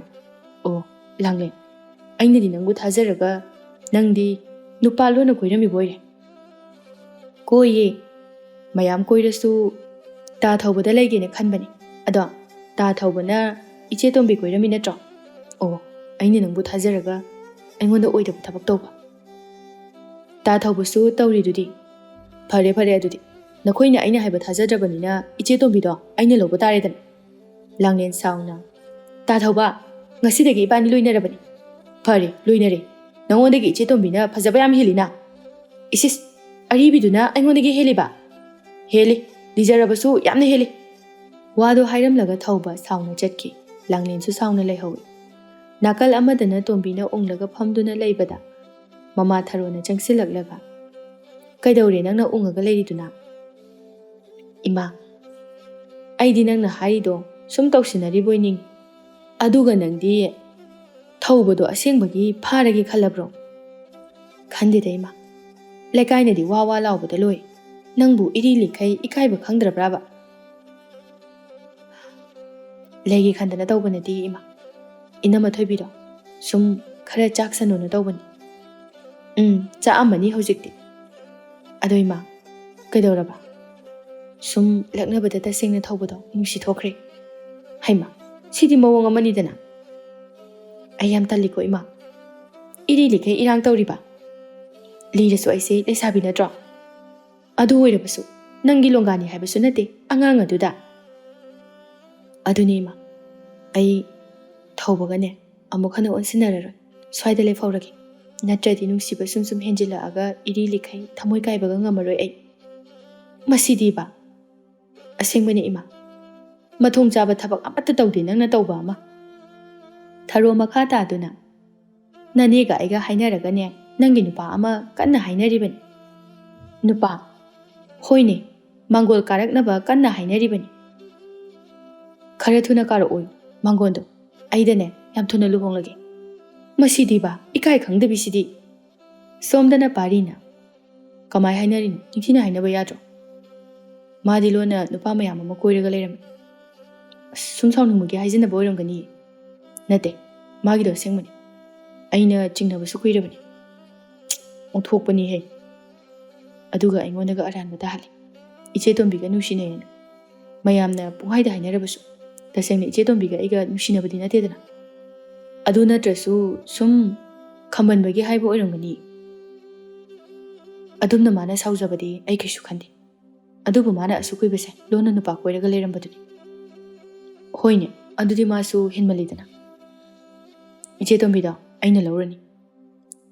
ꯑꯣ, ꯂꯥꯡꯂꯦꯟ, ꯑꯩꯅꯗꯤ ꯅꯪꯕꯨ ꯊꯥꯖꯔꯒ ꯅꯪꯗꯤ ꯅꯨꯄꯥ ꯂꯣꯟꯅ ꯀꯣꯏꯔꯝꯃꯤꯕ ꯑꯣꯏꯔꯦ꯫ ꯀꯣꯏꯌꯦ꯫ ꯃꯌꯥꯝ ꯀꯣꯏꯔꯁꯨ ꯇꯥ ꯊꯧꯕꯗ ꯂꯩꯒꯦꯅ ꯈꯟꯕꯅꯦ꯫ ꯑꯗꯣ ꯇꯥ ꯊꯧꯕꯅ ꯏꯆꯦ ꯇꯣꯝꯕꯤ ꯀꯣꯏꯔꯝꯃꯤ ꯅꯠꯇ꯭ꯔꯣ? ꯑꯣ, ꯑꯩꯅ ꯅꯪꯕꯨ ꯊꯥꯖꯔꯒ ꯑꯩꯉꯣꯟꯗ ꯑꯣꯏꯗꯕ ꯊꯕꯛ ꯇꯧꯕ꯫ ꯇꯥ ꯊꯧꯕꯁꯨ ꯇꯧꯔꯤꯗꯨꯗꯤ꯫ ꯐꯔꯦ, ꯐꯔꯦ ꯑꯗꯨꯗꯤ꯫ ꯅꯈꯣꯏꯅ ꯑꯩꯅ ꯍꯥꯏꯕ ꯊꯥꯖꯗ꯭ꯔꯕꯅꯤꯅ ꯏꯆꯦ ꯇꯣꯝꯕꯤꯗꯣ ꯑꯩꯅ ꯂꯧꯕ ꯇꯥꯔꯦꯗꯅ꯫ ꯂꯥꯡꯂꯦꯟ ꯁꯥꯎꯅ꯫ ꯇꯥ ꯊꯧꯕ, ꯉꯁꯤꯗꯒꯤ ꯏꯕꯥꯅꯤ ꯂꯣꯏꯅꯔꯕꯅꯤ꯫ ꯐꯔꯦ, ꯂꯣꯏꯅꯔꯦ꯫ ꯅꯉꯣꯟꯗꯒꯤ ꯏꯆꯦ ꯇꯣꯝꯕꯤꯅ ꯐꯖꯕ ꯌꯥꯝ ꯍꯦꯜꯂꯤꯅ꯫ ꯏꯁ ꯏꯁ, ꯑꯔꯤꯕꯤꯗꯨꯅ ꯑꯩꯉꯣꯟꯗꯒꯤ ꯍꯦꯜꯂꯤꯕ? "ꯍꯦꯜꯂꯤ, ꯂꯤꯖꯔꯕꯁꯨ ꯌꯥꯝꯅ ꯍꯦꯜꯂꯤ!" ꯋꯥꯗꯨ ꯍꯥꯏꯔꯝꯂꯒ ꯊꯧꯕ ꯁꯥꯎꯅ ꯆꯠꯈꯤ꯫ ꯂꯥꯡꯂꯦꯟꯁꯨ ꯁꯥꯎꯅ ꯂꯩꯍꯧꯏ꯫ ꯅꯥꯀꯜ ꯑꯃꯗꯅ ꯇꯣꯝꯕꯤꯅ ꯎꯪꯂꯒ ꯐꯝꯗꯨꯅ ꯂꯩꯕꯗ ꯃꯃꯥ ꯊꯔꯣꯅ ꯆꯪꯁꯤꯜꯂꯛꯂꯒ, "ꯀꯩꯗꯧꯔꯦ ꯅꯪꯅ ꯎꯪꯉꯒ ꯂꯩꯔꯤꯗꯨꯅ?" "ꯏꯃꯥ, ꯑꯩꯗꯤ ꯅꯪꯅ ꯍꯥꯏꯔꯤꯗꯣ ꯁꯨꯝ ꯇꯧꯁꯤꯟꯅꯔꯤꯕꯣꯏ ꯅꯤꯡꯉꯤ꯫ ꯑꯗꯨꯒ ꯅꯪꯗꯤ ꯊꯧꯕꯗꯣ ꯑꯁꯦꯡꯕꯒꯤ ꯐꯥꯔꯒꯦ ꯈꯜꯂꯕ꯭ꯔꯣ?" "ꯈꯟꯗꯦꯗ ꯏꯃꯥ, ꯂꯩꯀꯥꯏꯅꯗꯤ ꯋꯥ ꯋꯥ ꯂꯥꯎꯕꯗ ꯂꯣꯏ꯫ ꯅꯪꯕꯨ ꯏꯔꯤ ꯂꯤꯈꯩ ꯏꯀꯥꯏꯕ ꯈꯪꯗ꯭ꯔꯕ꯭ꯔꯥꯕ?" "ꯂꯩꯒꯦ ꯈꯟꯗꯅ ꯇꯧꯕ ꯅꯠꯇꯦ ꯏꯃꯥ꯫ ꯏꯅꯝꯃ ꯊꯣꯏꯕꯤꯗꯣ ꯁꯨꯝ ꯈꯔ ꯆꯥꯛꯁꯅꯣꯅ ꯇꯧꯕꯅꯤ꯫ ꯎꯝ, ꯆꯥꯛꯑꯝꯃꯅꯤ ꯍꯧꯖꯤꯛꯇꯤ꯫ ꯑꯗꯣ ꯏꯃꯥ, ꯀꯩꯗꯧꯔꯕ? ꯁꯨꯝ ꯂꯛꯅꯕꯗ ꯇꯁꯦꯡꯅ ꯊꯧꯕꯗꯣ ꯅꯨꯡꯁꯤ ꯊꯣꯛꯈ꯭ꯔꯦ꯫ ꯍꯩꯃꯥ, ꯁꯤꯗꯤ ꯃꯑꯣꯡ ꯑꯃꯅꯤꯗꯅ꯫ ꯑꯩ ꯌꯥꯝ ꯇꯜꯂꯤꯀꯣ ꯏꯃꯥ꯫ ꯏꯔꯤ ꯂꯤꯈꯩ ꯏꯔꯥꯡ ꯇꯧꯔꯤꯕ꯫ ꯂꯤꯔꯁꯨ ꯑꯩꯁꯦ ꯂꯩꯁꯥꯕꯤ ꯅꯠꯇ꯭ꯔꯣ? ꯑꯗꯨ ꯑꯣꯏꯔꯕꯁꯨ ꯅꯪꯒꯤ ꯂꯣꯡꯒꯥꯅꯤ ꯍꯥꯏꯕꯁꯨ ꯅꯠꯇꯦ ꯑꯉꯥꯡ ꯑꯗꯨꯗ꯫ ꯑꯗꯨꯅꯤ ꯏꯃꯥ, ꯑꯩ ꯊꯧꯕꯒꯅꯦ ꯑꯃꯨꯛ ꯍꯟꯅ ꯑꯣꯟꯁꯤꯟꯅꯔꯔꯣꯏ꯫ ꯁ꯭ꯋꯥꯏꯗ ꯂꯦꯞꯍꯧꯔꯒꯦ꯫ ꯅꯠꯇ꯭ꯔꯗꯤ ꯅꯨꯡꯁꯤꯕ ꯁꯨꯝ ꯁꯨꯝ ꯍꯦꯟꯖꯤꯜꯂꯛꯑꯒ ꯏꯔꯤ ꯂꯤꯈꯩ ꯊꯃꯣꯏ ꯀꯥꯏꯕꯒ ꯉꯝꯃꯔꯣꯏ ꯑꯩ꯫ ꯃꯁꯤꯗꯤꯕ꯫ ꯑꯁꯦꯡꯕꯅꯤ ꯏꯃꯥ꯫ ꯃꯊꯣꯡ ꯆꯥꯕ ꯊꯕꯛ ꯑꯃꯠꯇ ꯇꯧꯗꯦ ꯅꯪꯅ ꯇꯧꯕ ꯑꯃ꯫ ꯊꯔꯣ ꯃꯈꯥ ꯇꯥꯗꯨꯅ, "ꯅꯅꯦꯒ ꯑꯩꯒ ꯍꯥꯏꯅꯔꯒꯅꯦ, ꯅꯪꯒꯤ ꯅꯨꯄꯥ ꯑꯃ ꯀꯟꯅ ꯍꯥꯏꯅꯔꯤꯕꯅꯤ꯫" "ꯅꯨꯄꯥ?" "ꯍꯣꯏꯅꯦ, ꯃꯥꯡꯒꯣꯜ ꯀꯥꯔꯛꯅꯕ ꯀꯟꯅ ꯍꯥꯏꯅꯔꯤꯕꯅꯤ꯫" "ꯈꯔ ꯊꯨꯅ ꯀꯥꯔꯛꯑꯣ ꯃꯥꯡꯒꯣꯜꯗꯣ, ꯑꯩꯗꯅꯦ ꯌꯥꯝ ꯊꯨꯅ ꯂꯨꯍꯣꯡꯂꯒꯦ꯫" ꯃꯁꯤꯗꯤꯕ, ꯏꯀꯥꯏ ꯈꯪꯗꯕꯤꯁꯤꯗꯤ꯫ ꯁꯣꯝꯗꯅ ꯄꯥꯔꯤꯅ, "ꯀꯃꯥꯏ ꯍꯥꯏꯅꯔꯤꯅꯣ? ꯅꯤꯡꯊꯤꯅ ꯍꯥꯏꯅꯕ ꯌꯥꯗ꯭ꯔꯣ? ꯃꯥꯗꯤ ꯂꯣꯟꯅ ꯅꯨꯄꯥ ꯃꯌꯥꯝ ꯑꯃ ꯀꯣꯏꯔꯒ ꯂꯩꯔꯝꯃꯤ꯫" "ꯑꯁ, ꯁꯨꯝ ꯁꯥꯎꯅꯤꯡꯕꯒꯤ ꯍꯥꯏꯖꯤꯟꯅꯕ ꯑꯣꯏꯔꯝꯒꯅꯤ꯫" "ꯅꯠꯇꯦ, ꯃꯥꯒꯤꯗꯣ ꯑꯁꯦꯡꯕꯅꯤ꯫ ꯑꯩꯅ ꯆꯤꯡꯅꯕꯁꯨ ꯀꯨꯏꯔꯕꯅꯤ꯫" ꯑꯣꯟꯊꯣꯛꯄꯅꯤꯍꯦ꯫ ꯑꯗꯨꯒ ꯑꯩꯉꯣꯟꯗꯒ ꯑꯔꯥꯟꯕ ꯇꯥꯍꯜꯂꯤ꯫ ꯏꯆꯦ ꯇꯣꯝꯕꯤꯒ ꯅꯨꯡꯁꯤꯅꯩꯌꯦꯅ ꯃꯌꯥꯝꯅ ꯄꯨꯡꯍꯥꯏꯗ ꯍꯥꯏꯅꯔꯕꯁꯨ, ꯇꯁꯦꯡꯅ ꯏꯆꯦ ꯇꯣꯝꯕꯤꯒ ꯑꯩꯒ ꯅꯨꯡꯁꯤꯅꯕꯗꯤ ꯅꯠꯇꯦꯗꯅ꯫ ꯑꯗꯨ ꯅꯠꯇ꯭ꯔꯁꯨ ꯁꯨꯝ ꯈꯝꯕꯟꯕꯒꯤ ꯍꯥꯏꯕ ꯑꯣꯏꯔꯝꯒꯅꯤ꯫ ꯑꯗꯨꯝꯅ ꯃꯥꯅ ꯁꯥꯎꯖꯕꯗꯤ ꯑꯩ ꯀꯩꯁꯨ ꯈꯟꯗꯦ꯫ ꯑꯗꯨꯕꯨ ꯃꯥꯅ ꯑꯁꯨꯛ ꯀꯨꯏꯕꯁꯦ ꯂꯣꯟꯅ ꯅꯨꯄꯥ ꯀꯣꯏꯔꯒ ꯂꯩꯔꯝꯕꯗꯨꯅꯤ꯫ ꯍꯣꯏꯅꯦ, ꯑꯗꯨꯗꯤ ꯃꯥꯁꯨ ꯍꯦꯟꯃꯜꯂꯤꯗꯅ꯫ ꯏꯆꯦ ꯇꯣꯝꯕꯤꯗꯣ ꯑꯩꯅ ꯂꯧꯔꯅꯤ꯫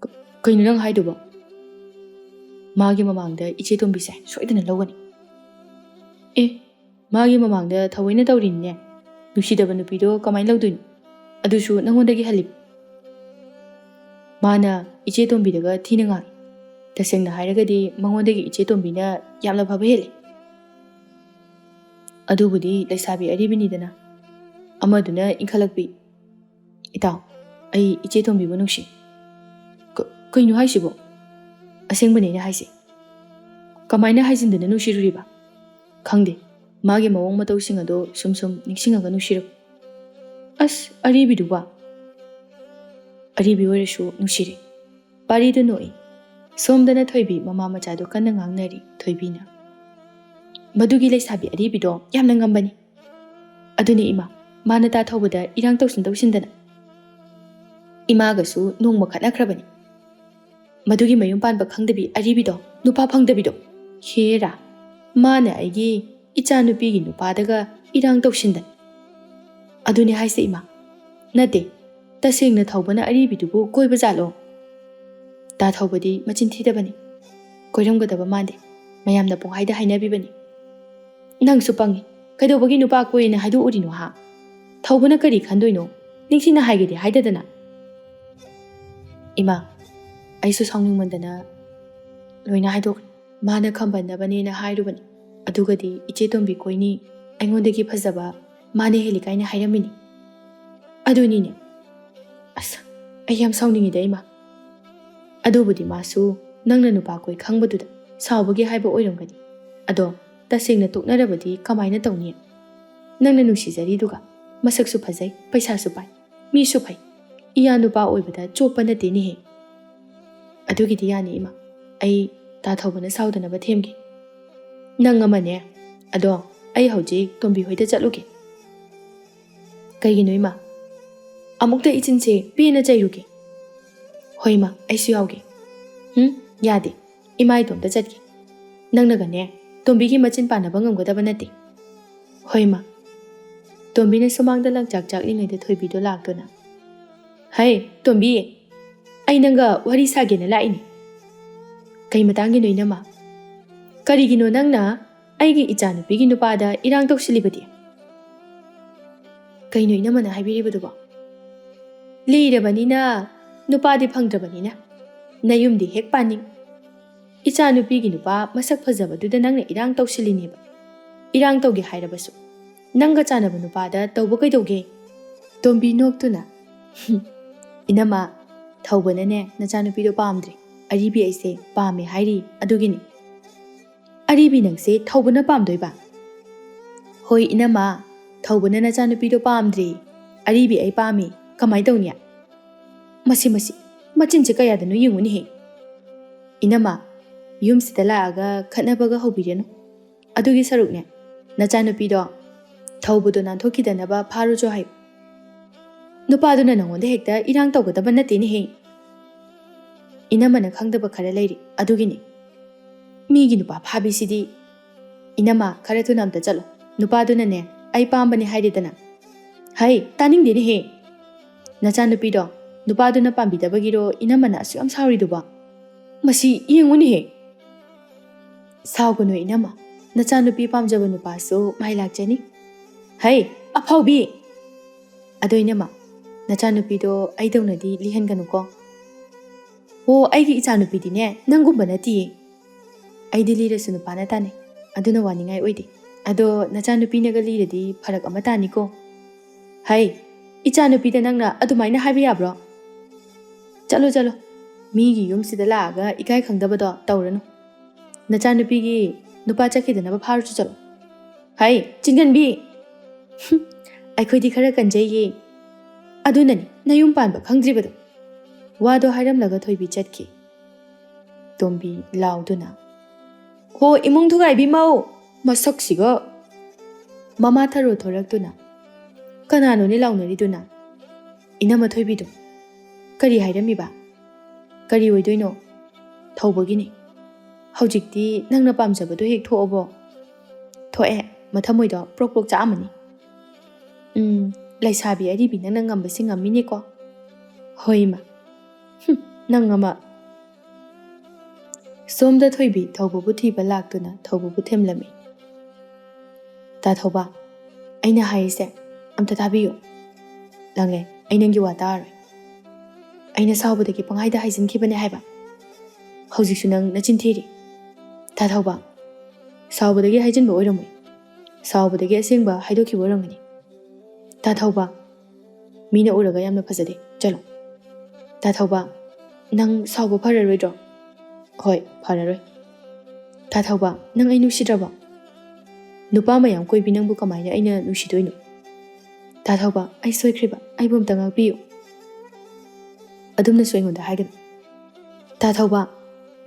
ꯀ-, ꯀꯩꯅꯣ ꯅꯪ ꯍꯥꯏꯗꯨꯕꯣ? ꯃꯥꯒꯤ ꯃꯃꯥꯡꯗ ꯏꯆꯦ ꯇꯣꯝꯕꯤꯁꯦ ꯁꯣꯏꯗꯅ ꯂꯧꯒꯅꯤ꯫ ꯑꯦ, ꯃꯥꯒꯤ ꯃꯃꯥꯡꯗ ꯊꯑꯣꯏꯅ ꯇꯧꯔꯤꯅꯤꯅꯦ꯫ ꯅꯨꯡꯁꯤꯗꯕ ꯅꯨꯄꯤꯗꯣ ꯀꯃꯥꯏꯅ ꯂꯧꯗꯣꯏꯅꯣ? ꯑꯗꯨꯁꯨ ꯅꯪꯉꯣꯟꯗꯒꯤ ꯍꯜꯂꯤꯕ꯫ ꯃꯥꯅ ꯏꯆꯦ ꯇꯣꯝꯕꯤꯗꯒ ꯊꯤꯅ ꯉꯥꯡꯉꯤ꯫ ꯇꯁꯦꯡꯅ ꯍꯥꯏꯔꯒꯗꯤ ꯃꯉꯣꯟꯗꯒꯤ ꯏꯆꯦ ꯇꯣꯝꯕꯤꯅ ꯌꯥꯝꯅ ꯐꯕ ꯍꯦꯜꯂꯤ꯫ ꯑꯗꯨꯕꯨꯗꯤ ꯂꯩꯁꯥꯕꯤ ꯑꯔꯤꯕꯤꯅꯤꯗꯅ꯫ ꯑꯃꯗꯨꯅ ꯏꯟꯈꯠꯂꯛꯄꯤ꯫ "ꯏꯇꯥꯎ, ꯑꯩ ꯏꯆꯦ ꯇꯣꯝꯕꯤꯕꯨ ꯅꯨꯡꯁꯤ꯫" "ꯀ-, ꯀꯩꯅꯣ ꯍꯥꯏꯁꯤꯕꯣ?" "ꯑꯁꯦꯡꯕꯅꯦ ꯑꯩꯅ ꯍꯥꯏꯁꯦ꯫" "ꯀꯃꯥꯏꯅ ꯍꯥꯏꯖꯤꯟꯗꯅ ꯅꯨꯡꯁꯤꯔꯨꯔꯤꯕ?" "ꯈꯪꯗꯦ, ꯃꯥꯒꯤ ꯃꯑꯣꯡ ꯃꯇꯧꯁꯤꯡ ꯑꯗꯣ ꯁꯨꯝ ꯁꯨꯝ ꯅꯤꯡꯁꯤꯡꯉꯒ ꯅꯨꯡꯁꯤꯔꯛ-" "ꯑꯁ, ꯑꯔꯤꯕꯤꯗꯨꯕ?" "ꯑꯔꯤꯕꯤ ꯑꯣꯏꯔꯁꯨ ꯅꯨꯡꯁꯤꯔꯦ꯫" ꯄꯥꯔꯤꯗꯨ ꯅꯣꯛꯏ꯫ ꯁꯣꯝꯗꯅ ꯊꯣꯏꯕꯤ ꯃꯃꯥ ꯃꯆꯥꯗꯨ ꯀꯟꯅ ꯉꯥꯡꯅꯔꯤ꯫ ꯊꯣꯏꯕꯤꯅ, "ꯃꯗꯨꯒꯤ ꯂꯩꯁꯥꯕꯤ ꯑꯔꯤꯕꯤꯗꯣ ꯌꯥꯝꯅ ꯉꯝꯕꯅꯤ꯫ ꯑꯗꯨꯅꯦ ꯏꯃꯥ, ꯃꯥꯅ ꯇꯥ ꯊꯧꯕꯗ ꯏꯔꯥꯡ ꯇꯧꯁꯤꯟ ꯇꯧꯁꯤꯟꯗꯅ ꯏꯃꯥꯒꯁꯨ ꯅꯣꯡꯃ ꯈꯠꯅꯈ꯭ꯔꯕꯅꯤ꯫ ꯃꯗꯨꯒꯤ ꯃꯌꯨꯝ ꯄꯥꯟꯕ ꯈꯪꯗꯕꯤ ꯑꯔꯤꯕꯤꯗꯣ, ꯅꯨꯄꯥ ꯐꯪꯗꯕꯤꯗꯣ, ꯍꯦꯔꯥ, ꯃꯥꯅ ꯑꯩꯒꯤ ꯏꯆꯥꯅꯨꯄꯤꯒꯤ ꯅꯨꯄꯥꯗꯒ ꯏꯔꯥꯡ ꯇꯧꯁꯤꯟꯗꯅ꯫" "ꯑꯗꯨꯅꯦ ꯍꯥꯏꯁꯦ ꯏꯃꯥ꯫ ꯅꯠꯇꯦ, ꯇꯁꯦꯡꯅ ꯊꯧꯕꯅ ꯑꯔꯤꯕꯤꯗꯨꯕꯨ ꯀꯣꯏꯕ ꯖꯥꯠꯂꯣ? ꯇꯥ ꯊꯧꯕꯗꯤ ꯃꯆꯤꯟ ꯊꯤꯗꯕꯅꯤ꯫ ꯀꯣꯏꯔꯝꯒꯗꯕ ꯃꯥꯟꯗꯦ꯫ ꯃꯌꯥꯝꯅ ꯄꯨꯡꯍꯥꯏꯗ ꯍꯥꯏꯅꯕꯤꯕꯅꯤ꯫" "ꯅꯪꯁꯨ ꯄꯪꯉꯤ꯫ ꯀꯩꯗꯧꯕꯒꯤ ꯅꯨꯄꯥ ꯀꯣꯏꯌꯦꯅ ꯍꯥꯏꯗꯣꯛꯎꯔꯤꯅꯣ ꯍꯥ? ꯊꯧꯕꯅ ꯀꯔꯤ ꯈꯟꯗꯣꯏꯅꯣ? ꯅꯤꯡꯊꯤꯅ ꯍꯥꯏꯒꯦꯗꯤ ꯍꯥꯏꯗꯗꯅ꯫" "ꯏꯃꯥ, ꯑꯩꯁꯨ ꯁꯥꯎꯅꯤꯡꯃꯟꯗꯅ ꯂꯣꯏꯅ ꯍꯥꯏꯗꯣꯛꯈ꯭ꯔꯦ꯫ ꯃꯥꯅ ꯈꯝꯕꯟꯅꯕꯅꯦꯅ ꯍꯥꯏꯔꯨꯕꯅꯤ꯫ ꯑꯗꯨꯒꯗꯤ ꯏꯆꯦ ꯇꯣꯝꯕꯤ ꯀꯣꯏꯅꯤ, ꯑꯩꯉꯣꯟꯗꯒꯤ ꯐꯖꯕ ꯃꯥꯅ ꯍꯦꯜꯂꯤ ꯀꯥꯏꯅ ꯍꯥꯏꯔꯝꯃꯤꯅꯤ꯫ ꯑꯗꯨꯅꯤꯅꯦ꯫ ꯑꯁ, ꯑꯩ ꯌꯥꯝ ꯁꯥꯎꯅꯤꯡꯉꯤꯗ ꯏꯃꯥ꯫ ꯑꯗꯨꯕꯨꯗꯤ ꯃꯥꯁꯨ ꯅꯪꯅ ꯅꯨꯄꯥ ꯀꯣꯏ ꯈꯪꯕꯗꯨꯗ ꯁꯥꯎꯕꯒꯤ ꯍꯥꯏꯕ ꯑꯣꯏꯔꯝꯒꯅꯤ꯫ ꯑꯗꯣ ꯇꯁꯦꯡꯅ ꯇꯣꯛꯅꯔꯕꯗꯤ ꯀꯃꯥꯏꯅ ꯇꯧꯅꯤ? ꯅꯪꯅ ꯅꯨꯡꯁꯤꯖꯔꯤꯗꯨꯒ, ꯃꯁꯛꯁꯨ ꯐꯖꯩ, ꯄꯩꯁꯥꯁꯨ ꯄꯥꯏ, ꯃꯤꯁꯨ ꯐꯩ꯫ ꯏꯌꯥ ꯅꯨꯄꯥ ꯑꯣꯏꯕꯗ ꯆꯣꯞꯄ ꯅꯠꯇꯦꯅꯦꯍꯦ꯫" "ꯑꯗꯨꯒꯤꯗꯤ ꯌꯥꯅꯤ ꯏꯃꯥ꯫ ꯑꯩ ꯇꯥ ꯊꯧꯕꯅ ꯁꯥꯎꯗꯅꯕ ꯊꯦꯝꯒꯦ꯫ ꯅꯪ ꯑꯃꯅꯦ꯫ ꯑꯗꯣ ꯑꯩ ꯍꯧꯖꯤꯛ ꯇꯣꯝꯕꯤ ꯍꯣꯏꯗ ꯆꯠꯂꯨꯒꯦ꯫" "ꯀꯩꯒꯤꯅꯣ ꯏꯃꯥ?" "ꯑꯃꯨꯛꯇ ꯏꯆꯤꯟꯁꯦ ꯄꯦꯟꯅ ꯆꯩꯔꯨꯒꯦ꯫" "ꯍꯣꯏ ꯏꯃꯥ, ꯑꯩꯁꯨ ꯌꯥꯎꯒꯦ꯫" "ꯎꯝ, ꯌꯥꯗꯦ꯫ ꯏꯃꯥ ꯏꯇꯣꯝꯇ ꯆꯠꯀꯦ꯫ ꯅꯪꯅꯒꯅꯦ, ꯇꯣꯝꯕꯤꯒꯤ ꯃꯆꯤꯟ ꯄꯥꯟꯅꯕ ꯉꯝꯒꯗꯕ ꯅꯠꯇꯦ꯫" "ꯍꯣꯏ ꯏꯃꯥ꯫" ꯇꯣꯝꯕꯤꯅ ꯁꯨꯃꯥꯡꯗ ꯂꯪꯆꯥꯛ ꯆꯥꯛꯂꯤꯉꯩꯗ ꯊꯣꯏꯕꯤꯗꯣ ꯂꯥꯛꯇꯨꯅ, "ꯍꯩ, ꯇꯣꯝꯕꯤ, ꯑꯩ ꯅꯪꯒ ꯋꯥꯔꯤ ꯁꯥꯒꯦꯅ ꯂꯥꯛꯏꯅꯦ꯫" "ꯀꯩ ꯃꯇꯥꯡꯒꯤꯅꯣ, ꯏꯅꯝꯃ?" "ꯀꯔꯤꯒꯤꯅꯣ ꯅꯪꯅ ꯑꯩꯒꯤ ꯏꯆꯥꯅꯨꯄꯤꯒꯤ ꯅꯨꯄꯥꯗ ꯏꯔꯥꯡ ꯇꯧꯁꯤꯜꯂꯤꯕꯗꯤ? ꯀꯩꯅꯣ ꯏꯅꯝꯃꯅ ꯍꯥꯏꯕꯤꯔꯤꯕꯗꯨꯕꯣ? ꯂꯤꯔꯕꯅꯤꯅ, ꯅꯨꯄꯥꯗꯤ ꯐꯪꯗ꯭ꯔꯕꯅꯤꯅ, ꯅꯌꯨꯝꯗꯤ ꯍꯦꯛ ꯄꯥꯅꯤꯡ꯫ ꯏꯆꯥꯅꯨꯄꯤꯒꯤ ꯅꯨꯄꯥ ꯃꯁꯛ ꯐꯖꯕꯗꯨꯗ ꯅꯪꯅ ꯏꯔꯥꯡ ꯇꯧꯁꯤꯜꯂꯤꯅꯦꯕ꯫ ꯏꯔꯥꯡ ꯇꯧꯒꯦ ꯍꯥꯏꯔꯕꯁꯨ, ꯅꯪꯒ ꯆꯥꯟꯅꯕ ꯅꯨꯄꯥꯗ ꯇꯧꯕ ꯀꯩꯗꯧꯒꯦ? ꯇꯣꯝꯕꯤ ꯅꯣꯛꯇꯨꯅ, "ꯏꯅꯝꯃ, ꯊꯧꯕꯅꯅꯦ ꯅꯆꯥꯅꯨꯄꯤꯗꯣ ꯄꯥꯝꯗ꯭ꯔꯦ, ꯑꯔꯤꯕꯤ ꯑꯩꯁꯦ ꯄꯥꯝꯃꯦ ꯍꯥꯏꯔꯤ, ꯑꯗꯨꯒꯤꯅꯤ꯫" "ꯑꯔꯤꯕꯤ ꯅꯪꯁꯦ ꯊꯧꯕꯅ ꯄꯥꯝꯗꯣꯏꯕ?" "ꯍꯣꯏ ꯏꯅꯝꯃ, ꯊꯧꯕꯅ ꯅꯆꯥꯅꯨꯄꯤꯗꯣ ꯄꯥꯝꯗ꯭ꯔꯦ, ꯑꯔꯤꯕꯤ ꯑꯩ ꯄꯥꯝꯃꯤ, ꯀꯃꯥꯏ ꯇꯧꯅꯤ?" "ꯃꯁꯤ, ꯃꯁꯤ, ꯃꯆꯤꯟꯁꯦ ꯀꯌꯥꯗꯅꯣ ꯌꯦꯡꯉꯨꯅꯦꯍꯦ꯫ ꯏꯅꯝꯃ, ꯌꯨꯝꯁꯤꯗ ꯂꯥꯛꯑꯒ ꯈꯠꯅꯕꯒ ꯍꯧꯕꯤꯔꯅꯨ꯫ ꯑꯗꯨꯒꯤ ꯁꯔꯨꯛꯅꯦ, ꯅꯆꯥꯅꯨꯄꯤꯗꯣ ꯊꯧꯕꯗꯣ ꯅꯥꯟꯊꯣꯛꯈꯤꯗꯅꯕ ꯐꯥꯔꯨꯆꯣ ꯍꯥꯏꯌꯨ꯫ ꯅꯨꯄꯥꯗꯨꯅ ꯅꯉꯣꯟꯗ ꯍꯦꯛꯇ ꯏꯔꯥꯡ ꯇꯧꯒꯗꯕ ꯅꯠꯇꯦꯅꯦꯍꯦ꯫" "ꯏꯅꯝꯃꯅ ꯈꯪꯗꯕ ꯈꯔ ꯂꯩꯔꯤ, ꯑꯗꯨꯒꯤꯅꯤ꯫ ꯃꯤꯒꯤ ꯅꯨꯄꯥ ꯐꯥꯕꯤꯁꯤꯗꯤ꯫" "ꯏꯅꯝꯃ, ꯈꯔ ꯊꯨꯅ ꯑꯝꯇ ꯆꯠꯂꯣ꯫ ꯅꯨꯄꯥꯗꯨꯅꯅꯦ, ꯑꯩ ꯄꯥꯝꯕꯅꯦ ꯍꯥꯏꯔꯦꯗꯅ꯫" "ꯍꯩ, ꯇꯥꯅꯤꯡꯗꯦꯅꯦꯍꯦ꯫ ꯅꯆꯥꯅꯨꯄꯤꯗꯣ ꯅꯨꯄꯥꯗꯨꯅ ꯄꯥꯝꯕꯤꯗꯕꯒꯤꯔꯣ ꯏꯅꯝꯃꯅ ꯑꯁꯨꯛ ꯌꯥꯝ ꯁꯥꯎꯔꯤꯗꯨꯕꯣ? ꯃꯁꯤ ꯌꯦꯡꯉꯨꯅꯦꯍꯦ꯫" "ꯁꯥꯎꯒꯅꯨ ꯏꯅꯝꯃ, ꯅꯆꯥꯅꯨꯄꯤ ꯄꯥꯝꯖꯕ ꯅꯨꯄꯥꯁꯨ ꯃꯥꯏ ꯂꯥꯛꯆꯅꯤ꯫" "ꯍꯩ, ꯑꯐꯥꯎꯕꯤ!" "ꯑꯗꯣ ꯏꯅꯝꯃ, ꯅꯆꯥꯅꯨꯄꯤꯗꯣ ꯑꯩꯗꯧꯅꯗꯤ ꯂꯤꯍꯟꯒꯅꯨꯀꯣ꯫" "ꯑꯣ, ꯑꯩꯒꯤ ꯏꯆꯥꯅꯨꯄꯤꯗꯤꯅꯦ ꯅꯪꯒꯨꯝꯕ ꯅꯠꯇꯤꯌꯦ꯫ ꯑꯩꯗꯤ ꯂꯤꯔꯁꯨ ꯅꯨꯄꯥꯅ ꯇꯥꯟꯅꯩ, ꯑꯗꯨꯅ ꯋꯥꯅꯤꯡꯉꯥꯏ ꯑꯣꯏꯗꯦ꯫ ꯑꯗꯣ ꯅꯆꯥꯅꯨꯄꯤꯅꯒ ꯂꯤꯔꯗꯤ ꯐꯔꯛ ꯑꯃ ꯇꯥꯅꯤꯀꯣ꯫" "ꯍꯩ, ꯏꯆꯥꯅꯨꯄꯤꯗ ꯅꯪꯅ ꯑꯗꯨꯃꯥꯏꯅ ꯍꯥꯏꯕ ꯌꯥꯕ꯭ꯔꯣ? ꯆꯠꯂꯣ, ꯆꯠꯂꯣ꯫ ꯃꯤꯒꯤ ꯌꯨꯝꯁꯤꯗ ꯂꯥꯛꯑꯒ ꯏꯀꯥꯏ ꯈꯪꯗꯕꯗꯣ ꯇꯧꯔꯅꯨ꯫ ꯅꯆꯥꯅꯨꯄꯤꯒꯤ ꯅꯨꯄꯥ ꯆꯠꯈꯤꯗꯅꯕ ꯐꯥꯔꯨꯆꯣ ꯆꯠꯂꯣ꯫" "ꯍꯩ, ꯆꯤꯡꯒꯟꯕꯤ!" "ꯍꯨꯝ, ꯑꯩꯈꯣꯏꯗꯤ ꯈꯔ ꯀꯟꯖꯩꯌꯦ꯫ ꯑꯗꯨꯅꯅꯤ ꯅꯌꯨꯝ ꯄꯥꯟꯕ ꯈꯪꯗ꯭ꯔꯤꯕꯗꯣ꯫" ꯋꯥꯗꯣ ꯍꯥꯏꯔꯝꯂꯒ ꯊꯣꯏꯕꯤ ꯆꯠꯈꯤ꯫ ꯇꯣꯝꯕꯤ ꯂꯥꯎꯗꯨꯅ, "ꯍꯣ, ꯏꯃꯨꯡ ꯊꯨꯒꯥꯏꯕꯤ ꯃꯧ! ꯃꯁꯛꯁꯤꯒ!" ꯃꯃꯥ ꯊꯔꯣ ꯊꯣꯔꯛꯇꯨꯅ, "ꯀꯅꯥꯅꯣꯅꯦ ꯂꯥꯎꯅꯔꯤꯗꯨꯅ?" "ꯏꯅꯝꯃ ꯊꯣꯏꯕꯤꯗꯣ꯫" "ꯀꯔꯤ ꯍꯥꯏꯔꯝꯃꯤꯕ?" "ꯀꯔꯤ ꯑꯣꯏꯗꯣꯏꯅꯣ? ꯊꯧꯕꯒꯤꯅꯤ꯫ ꯍꯧꯖꯤꯛꯇꯤ ꯅꯪꯅ ꯄꯥꯝꯖꯕꯗꯣ ꯍꯦꯛ ꯊꯣꯛꯑꯕꯣ?" "ꯊꯣꯛꯑꯦ, ꯃꯊꯃꯣꯏꯗꯣ ꯄ꯭ꯔꯣꯛ ꯄ꯭ꯔꯣꯛ ꯆꯥꯛꯑꯝꯃꯅꯤ꯫" "ꯎꯝ, ꯂꯩꯁꯥꯕꯤ ꯑꯔꯤꯕꯤ ꯅꯪꯅ ꯉꯝꯕꯁꯤ ꯉꯝꯃꯤꯅꯦꯀꯣ꯫" "ꯍꯣꯏ ꯏꯃꯥ꯫ ꯍꯨꯝ, ꯅꯪ ꯑꯃ꯫" ꯁꯣꯝꯗ ꯊꯣꯏꯕꯤ ꯊꯧꯕꯕꯨ ꯊꯤꯕ ꯂꯥꯛꯇꯨꯅ ꯊꯧꯕꯕꯨ ꯊꯦꯝꯂꯝꯃꯤ꯫ ꯇꯥ ꯊꯧꯕ, ꯑꯩꯅ ꯍꯥꯏꯔꯤꯁꯦ ꯑꯝꯇ ꯇꯥꯕꯤꯌꯨ꯫ ꯂꯥꯡꯂꯦꯟ, ꯑꯩ ꯅꯪꯒꯤ ꯋꯥ ꯇꯥꯔꯔꯣꯏ꯫ ꯑꯩꯅ ꯁꯥꯎꯕꯗꯒꯤ ꯄꯪꯍꯥꯏꯗ ꯍꯥꯏꯖꯤꯟꯈꯤꯕꯅꯦ ꯍꯥꯏꯕ꯫ ꯍꯧꯖꯤꯛꯁꯨ ꯅꯪ ꯅꯆꯤꯟ ꯊꯤꯔꯤ꯫ ꯇꯥ ꯊꯧꯕ, ꯁꯥꯎꯕꯗꯒꯤ ꯍꯥꯏꯖꯤꯟꯕ ꯑꯣꯏꯔꯝꯃꯣꯏ꯫ ꯁꯥꯎꯕꯗꯒꯤ ꯑꯁꯦꯡꯕ ꯍꯥꯏꯗꯣꯛꯈꯤꯕ ꯑꯣꯏꯔꯝꯒꯅꯤ꯫ ꯇꯥ ꯊꯧꯕ, ꯃꯤꯅ ꯎꯔꯒ ꯌꯥꯝꯅ ꯐꯖꯗꯦ꯫ ꯆꯠꯂꯣ꯫ ꯇꯥ ꯊꯧꯕ, ꯅꯪ ꯁꯥꯎꯕ ꯐꯔꯔꯣꯏꯗ꯭ꯔꯣ? ꯍꯣꯏ, ꯐꯔꯔꯣꯏ꯫ ꯇꯥ ꯊꯧꯕ, ꯅꯪ ꯑꯩ ꯅꯨꯡꯁꯤꯗ꯭ꯔꯕꯣ? ꯅꯨꯄꯥ ꯃꯌꯥꯝ ꯀꯣꯏꯕꯤ ꯅꯪꯕꯨ ꯀꯃꯥꯏꯅ ꯑꯩꯅ ꯅꯨꯡꯁꯤꯗꯣꯏꯅꯣ? ꯇꯥ ꯊꯧꯕ, ꯑꯩ ꯁꯣꯏꯈ꯭ꯔꯦꯕ, ꯑꯩꯕꯨ ꯑꯝꯇ ꯉꯥꯛꯄꯤꯌꯨ꯫ ꯑꯗꯨꯝꯅꯁꯨ ꯑꯩꯉꯣꯟꯗ ꯍꯥꯏꯒꯅꯨ꯫ ꯇꯥ ꯊꯧꯕ,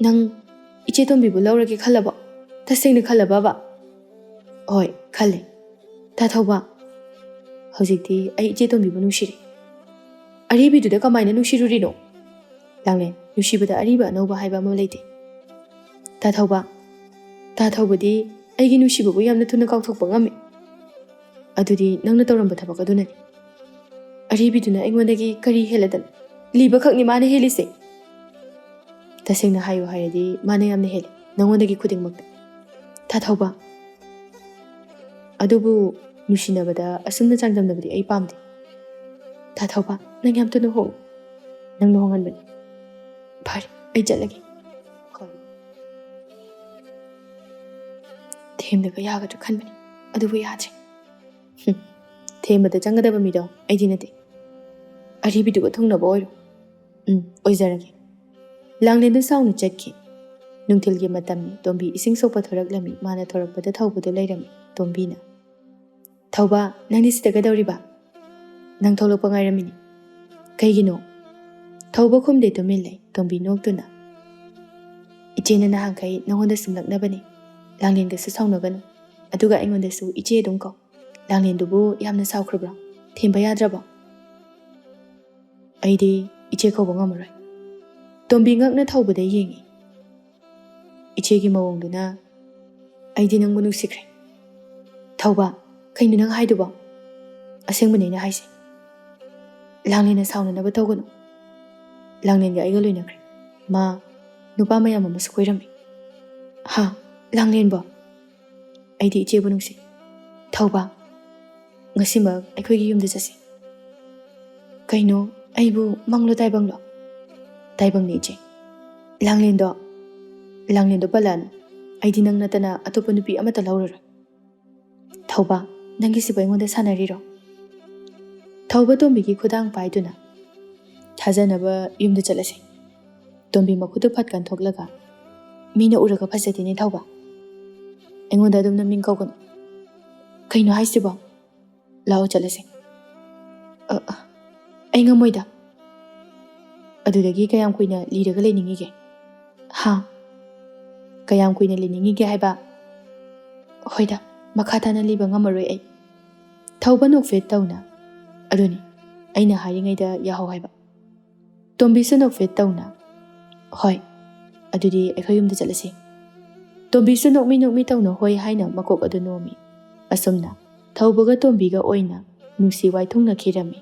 ꯅꯪ ꯏꯆꯦ ꯇꯣꯝꯕꯤꯕꯨ ꯂꯧꯔꯒꯦ ꯈꯜꯂꯕꯣ? ꯇꯁꯦꯡꯅ ꯈꯜꯂꯕꯕ? ꯍꯣꯏ, ꯈꯜꯂꯦ꯫ ꯇꯥ ꯊꯧꯕ, ꯍꯧꯖꯤꯛꯇꯤ ꯑꯩ ꯏꯆꯦ ꯇꯣꯝꯕꯤꯕꯨ ꯅꯨꯡꯁꯤꯔꯦ꯫ ꯑꯔꯤꯕꯤꯗꯨꯗ ꯀꯃꯥꯏꯅ ꯅꯨꯡꯁꯤꯔꯨꯔꯤꯅꯣ? ꯂꯥꯡꯂꯦꯟ, ꯅꯨꯡꯁꯤꯕꯗ ꯑꯔꯤꯕ ꯑꯅꯧꯕ ꯍꯥꯏꯕ ꯑꯃ ꯂꯩꯇꯦ꯫ ꯇꯥ ꯊꯧꯕ, ꯇꯥ ꯊꯧꯕꯗꯤ ꯑꯩꯒꯤ ꯅꯨꯡꯁꯤꯕꯕꯨ ꯌꯥꯝꯅ ꯊꯨꯅ ꯀꯥꯎꯊꯣꯛꯄ ꯉꯝꯃꯤ꯫ ꯑꯗꯨꯗꯤ ꯅꯪꯅ ꯇꯧꯔꯝꯕ ꯊꯕꯛ ꯑꯗꯨꯅꯅꯤ꯫ ꯑꯔꯤꯕꯤꯗꯨꯅ ꯑꯩꯉꯣꯟꯗꯒꯤ ꯀꯔꯤ ꯍꯦꯜꯂꯗꯅ? ꯂꯤꯕ ꯈꯛꯅꯤ ꯃꯥꯅ ꯍꯦꯜꯂꯤꯁꯦ꯫ ꯇꯁꯦꯡꯅ ꯍꯥꯏꯌꯨ ꯍꯥꯏꯔꯗꯤ ꯃꯥꯅ ꯌꯥꯝꯅ ꯍꯦꯜꯂꯤ ꯅꯉꯣꯟꯗꯒꯤ ꯈꯨꯗꯤꯡꯃꯛꯇ꯫ ꯇꯥ ꯊꯧꯕ, ꯑꯗꯨꯕꯨ ꯅꯨꯡꯁꯤꯅꯕꯗ ꯑꯁꯨꯝꯅ ꯆꯥꯡꯗꯝꯅꯕꯗꯤ ꯑꯩ ꯄꯥꯝꯗꯦ꯫ ꯇꯥ ꯊꯧꯕ, ꯅꯪ ꯌꯥꯝ ꯊꯨꯅ ꯍꯣꯡꯉꯨ꯫ ꯅꯪꯅ ꯍꯣꯡꯍꯟꯕꯅꯤ꯫ ꯐꯔꯦ, ꯑꯩ ꯆꯠꯂꯒꯦ꯫ ꯍꯣꯏ꯫ ꯊꯦꯝꯂꯒ ꯌꯥꯒꯗ꯭ꯔꯥ ꯈꯟꯕꯅꯤ, ꯑꯗꯨꯕꯨ ꯌꯥꯗ꯭ꯔꯦ꯫ ꯍꯨꯝ, ꯊꯦꯝꯕꯗ ꯆꯪꯒꯗꯕ ꯃꯤꯗꯣ ꯑꯩꯗꯤ ꯅꯠꯇꯦ꯫ ꯑꯔꯤꯕꯤꯗꯨꯒ ꯊꯨꯡꯅꯕ ꯑꯣꯏꯔꯣ꯫ ꯎꯝ, ꯑꯣꯏꯖꯔꯒꯦ꯫ ꯂꯥꯡꯂꯦꯟꯗꯨ ꯁꯥꯎꯅ ꯆꯠꯈꯤ꯫ ꯅꯨꯡꯊꯤꯜꯒꯤ ꯃꯇꯝꯅꯤ꯫ ꯇꯣꯝꯕꯤ ꯏꯁꯤꯡ ꯁꯣꯛꯄ ꯊꯣꯔꯛꯂꯝꯃꯤ꯫ ꯃꯥꯅ ꯊꯣꯔꯛꯄꯗ ꯊꯧꯕꯗꯨ ꯂꯩꯔꯝꯃꯤ꯫ ꯇꯣꯝꯕꯤꯅ, "ꯊꯧꯕ, ꯅꯪꯗꯤ ꯁꯤꯗ ꯀꯩꯗꯧꯔꯤꯕ? ꯅꯪ ꯊꯣꯛꯂꯛꯄ ꯉꯥꯏꯔꯝꯃꯤꯅꯤ꯫ ꯀꯩꯒꯤꯅꯣ?" ꯊꯧꯕ ꯈꯨꯝꯗꯦ, ꯇꯨꯃꯤꯟ ꯂꯩ꯫ ꯇꯣꯝꯕꯤ ꯅꯣꯛꯇꯨꯅ, "ꯏꯆꯦꯅ ꯅꯍꯥꯟꯈꯩ ꯅꯉꯣꯟꯗ ꯁꯨꯝꯂꯛꯅꯕꯅꯤ꯫ ꯂꯥꯡꯂꯦꯟꯒꯁꯨ ꯁꯥꯎꯅꯒꯅꯨ꯫ ꯑꯗꯨꯒ ꯑꯩꯉꯣꯟꯗꯁꯨ ꯏꯆꯦ ꯑꯗꯨꯝ ꯀꯧ꯫ ꯂꯥꯡꯂꯦꯟꯗꯨꯕꯨ ꯌꯥꯝꯅ ꯁꯥꯎꯈ꯭ꯔꯕ꯭ꯔꯣ? ꯊꯦꯝꯕ ꯌꯥꯗ꯭ꯔꯕꯣ?" "ꯑꯩꯗꯤ ꯏꯆꯦ ꯀꯧꯕ ꯉꯝꯃꯔꯣꯏ꯫" ꯇꯣꯝꯕꯤ ꯉꯛꯅ ꯊꯧꯕꯗ ꯌꯦꯡꯉꯤ꯫ ꯏꯆꯦꯒꯤ ꯃꯑꯣꯡꯗꯨꯅ, "ꯑꯩꯗꯤ ꯅꯪꯕꯨ ꯅꯨꯡꯁꯤꯈ꯭ꯔꯦ꯫" "ꯊꯧꯕ, ꯀꯩꯅꯣ ꯅꯪ ꯍꯥꯏꯗꯨꯕꯣ?" "ꯑꯁꯦꯡꯕꯅꯦ ꯑꯩꯅ ꯍꯥꯏꯁꯦ꯫ ꯂꯥꯡꯂꯦꯟꯅ ꯁꯥꯎꯅꯅꯕ ꯇꯧꯒꯅꯨ꯫ ꯂꯥꯡꯂꯦꯟꯒ ꯑꯩꯒ ꯂꯣꯏꯅꯈ꯭ꯔꯦ꯫ ꯃꯥ ꯅꯨꯄꯥ ꯃꯌꯥꯝ ꯑꯃꯁꯨ ꯀꯣꯏꯔꯝꯃꯤ꯫" "ꯍꯥ? ꯂꯥꯡꯂꯦꯟꯕꯣ?" "ꯑꯩꯗꯤ ꯏꯆꯦꯕꯨ ꯅꯨꯡꯁꯤ꯫" "ꯊꯧꯕ, ꯉꯁꯤꯃꯛ ꯑꯩꯈꯣꯏꯒꯤ ꯌꯨꯝꯗ ꯆꯠꯁꯤ꯫" "ꯀꯩꯅꯣ, ꯑꯩꯕꯨ ꯃꯪꯂꯣ ꯇꯥꯏꯕꯪꯂꯣ?" "ꯇꯥꯏꯕꯪꯅꯤ, ꯏꯆꯦ꯫ ꯂꯥꯡꯂꯦꯟꯗꯣ, ꯂꯥꯡꯂꯦꯟꯗꯣ ꯄꯜꯂꯛꯑꯅꯨ꯫ ꯑꯩꯗꯤ ꯅꯪ ꯅꯠꯇꯅ ꯑꯇꯣꯞꯄ ꯅꯨꯄꯤ ꯑꯃꯠꯇ ꯂꯧꯔꯔꯣꯏ꯫" "ꯊꯧꯕ, ꯅꯪꯒꯤꯁꯤꯕꯨ ꯑꯩꯉꯣꯟꯗ ꯁꯥꯟꯅꯔꯤꯔꯣ?" ꯊꯧꯕ ꯇꯣꯝꯕꯤꯒꯤ ꯈꯨꯗꯥꯡ ꯄꯥꯏꯗꯨꯅ, "ꯊꯥꯖꯅꯕ ꯌꯨꯝꯗ ꯆꯠꯂꯁꯤ꯫" ꯇꯣꯝꯕꯤ ꯃꯈꯨꯠꯇꯨ ꯐꯠ ꯀꯟꯊꯣꯛꯂꯒ, "ꯃꯤꯅ ꯎꯔꯒ ꯐꯖꯗꯦꯅꯦ, ꯊꯧꯕ꯫ ꯑꯩꯉꯣꯟꯗ ꯑꯗꯨꯝꯅ ꯃꯤꯡ ꯀꯧꯒꯅꯨ꯫" "ꯀꯩꯅꯣ ꯍꯥꯏꯁꯤꯕꯣ?" "ꯂꯥꯛꯑꯣ, ꯆꯠꯂꯁꯦ꯫" "ꯑ, ꯑ, ꯑꯩ ꯉꯝꯃꯣꯏꯗ꯫" "ꯑꯗꯨꯗꯒꯤ ꯀꯌꯥꯝ ꯀꯨꯏꯅ ꯂꯤꯔꯒ ꯂꯩꯅꯤꯡꯉꯤꯒꯦ?" "ꯍꯥ? ꯀꯌꯥꯝ ꯀꯨꯏꯅ ꯂꯤꯅꯤꯡꯉꯤꯒꯦ ꯍꯥꯏꯕ?" "ꯍꯣꯏꯗ, ꯃꯈꯥ ꯇꯥꯅ ꯂꯤꯕ ꯉꯝꯃꯔꯣꯏ ꯑꯩ꯫" ꯊꯧꯕ ꯅꯣꯛꯐꯦꯠ ꯇꯧꯅ, "ꯑꯗꯨꯅꯤ, ꯑꯩꯅ ꯍꯥꯏꯔꯤꯉꯩꯗ ꯌꯥꯍꯧ ꯍꯥꯏꯕ꯫" ꯇꯣꯝꯕꯤꯁꯨ ꯅꯣꯛꯐꯦꯠ ꯇꯧꯅ, "ꯍꯣꯏ, ꯑꯗꯨꯗꯤ ꯑꯩꯈꯣꯏ ꯌꯨꯝꯗ ꯆꯠꯂꯁꯤ꯫" ꯇꯣꯝꯕꯤꯁꯨ ꯅꯣꯛꯃꯤ ꯅꯣꯛꯃꯤ ꯇꯧꯅ "ꯍꯣꯏ" ꯍꯥꯏꯅ ꯃꯀꯣꯛ ꯑꯗꯨ ꯅꯣꯝꯃꯤ꯫ ꯑꯁꯨꯝꯅ ꯊꯧꯕꯒ ꯇꯣꯝꯕꯤꯒ ꯑꯣꯏꯅ ꯅꯨꯡꯁꯤ ꯋꯥꯏꯊꯨꯡꯅꯈꯤꯔꯝꯃꯤ꯫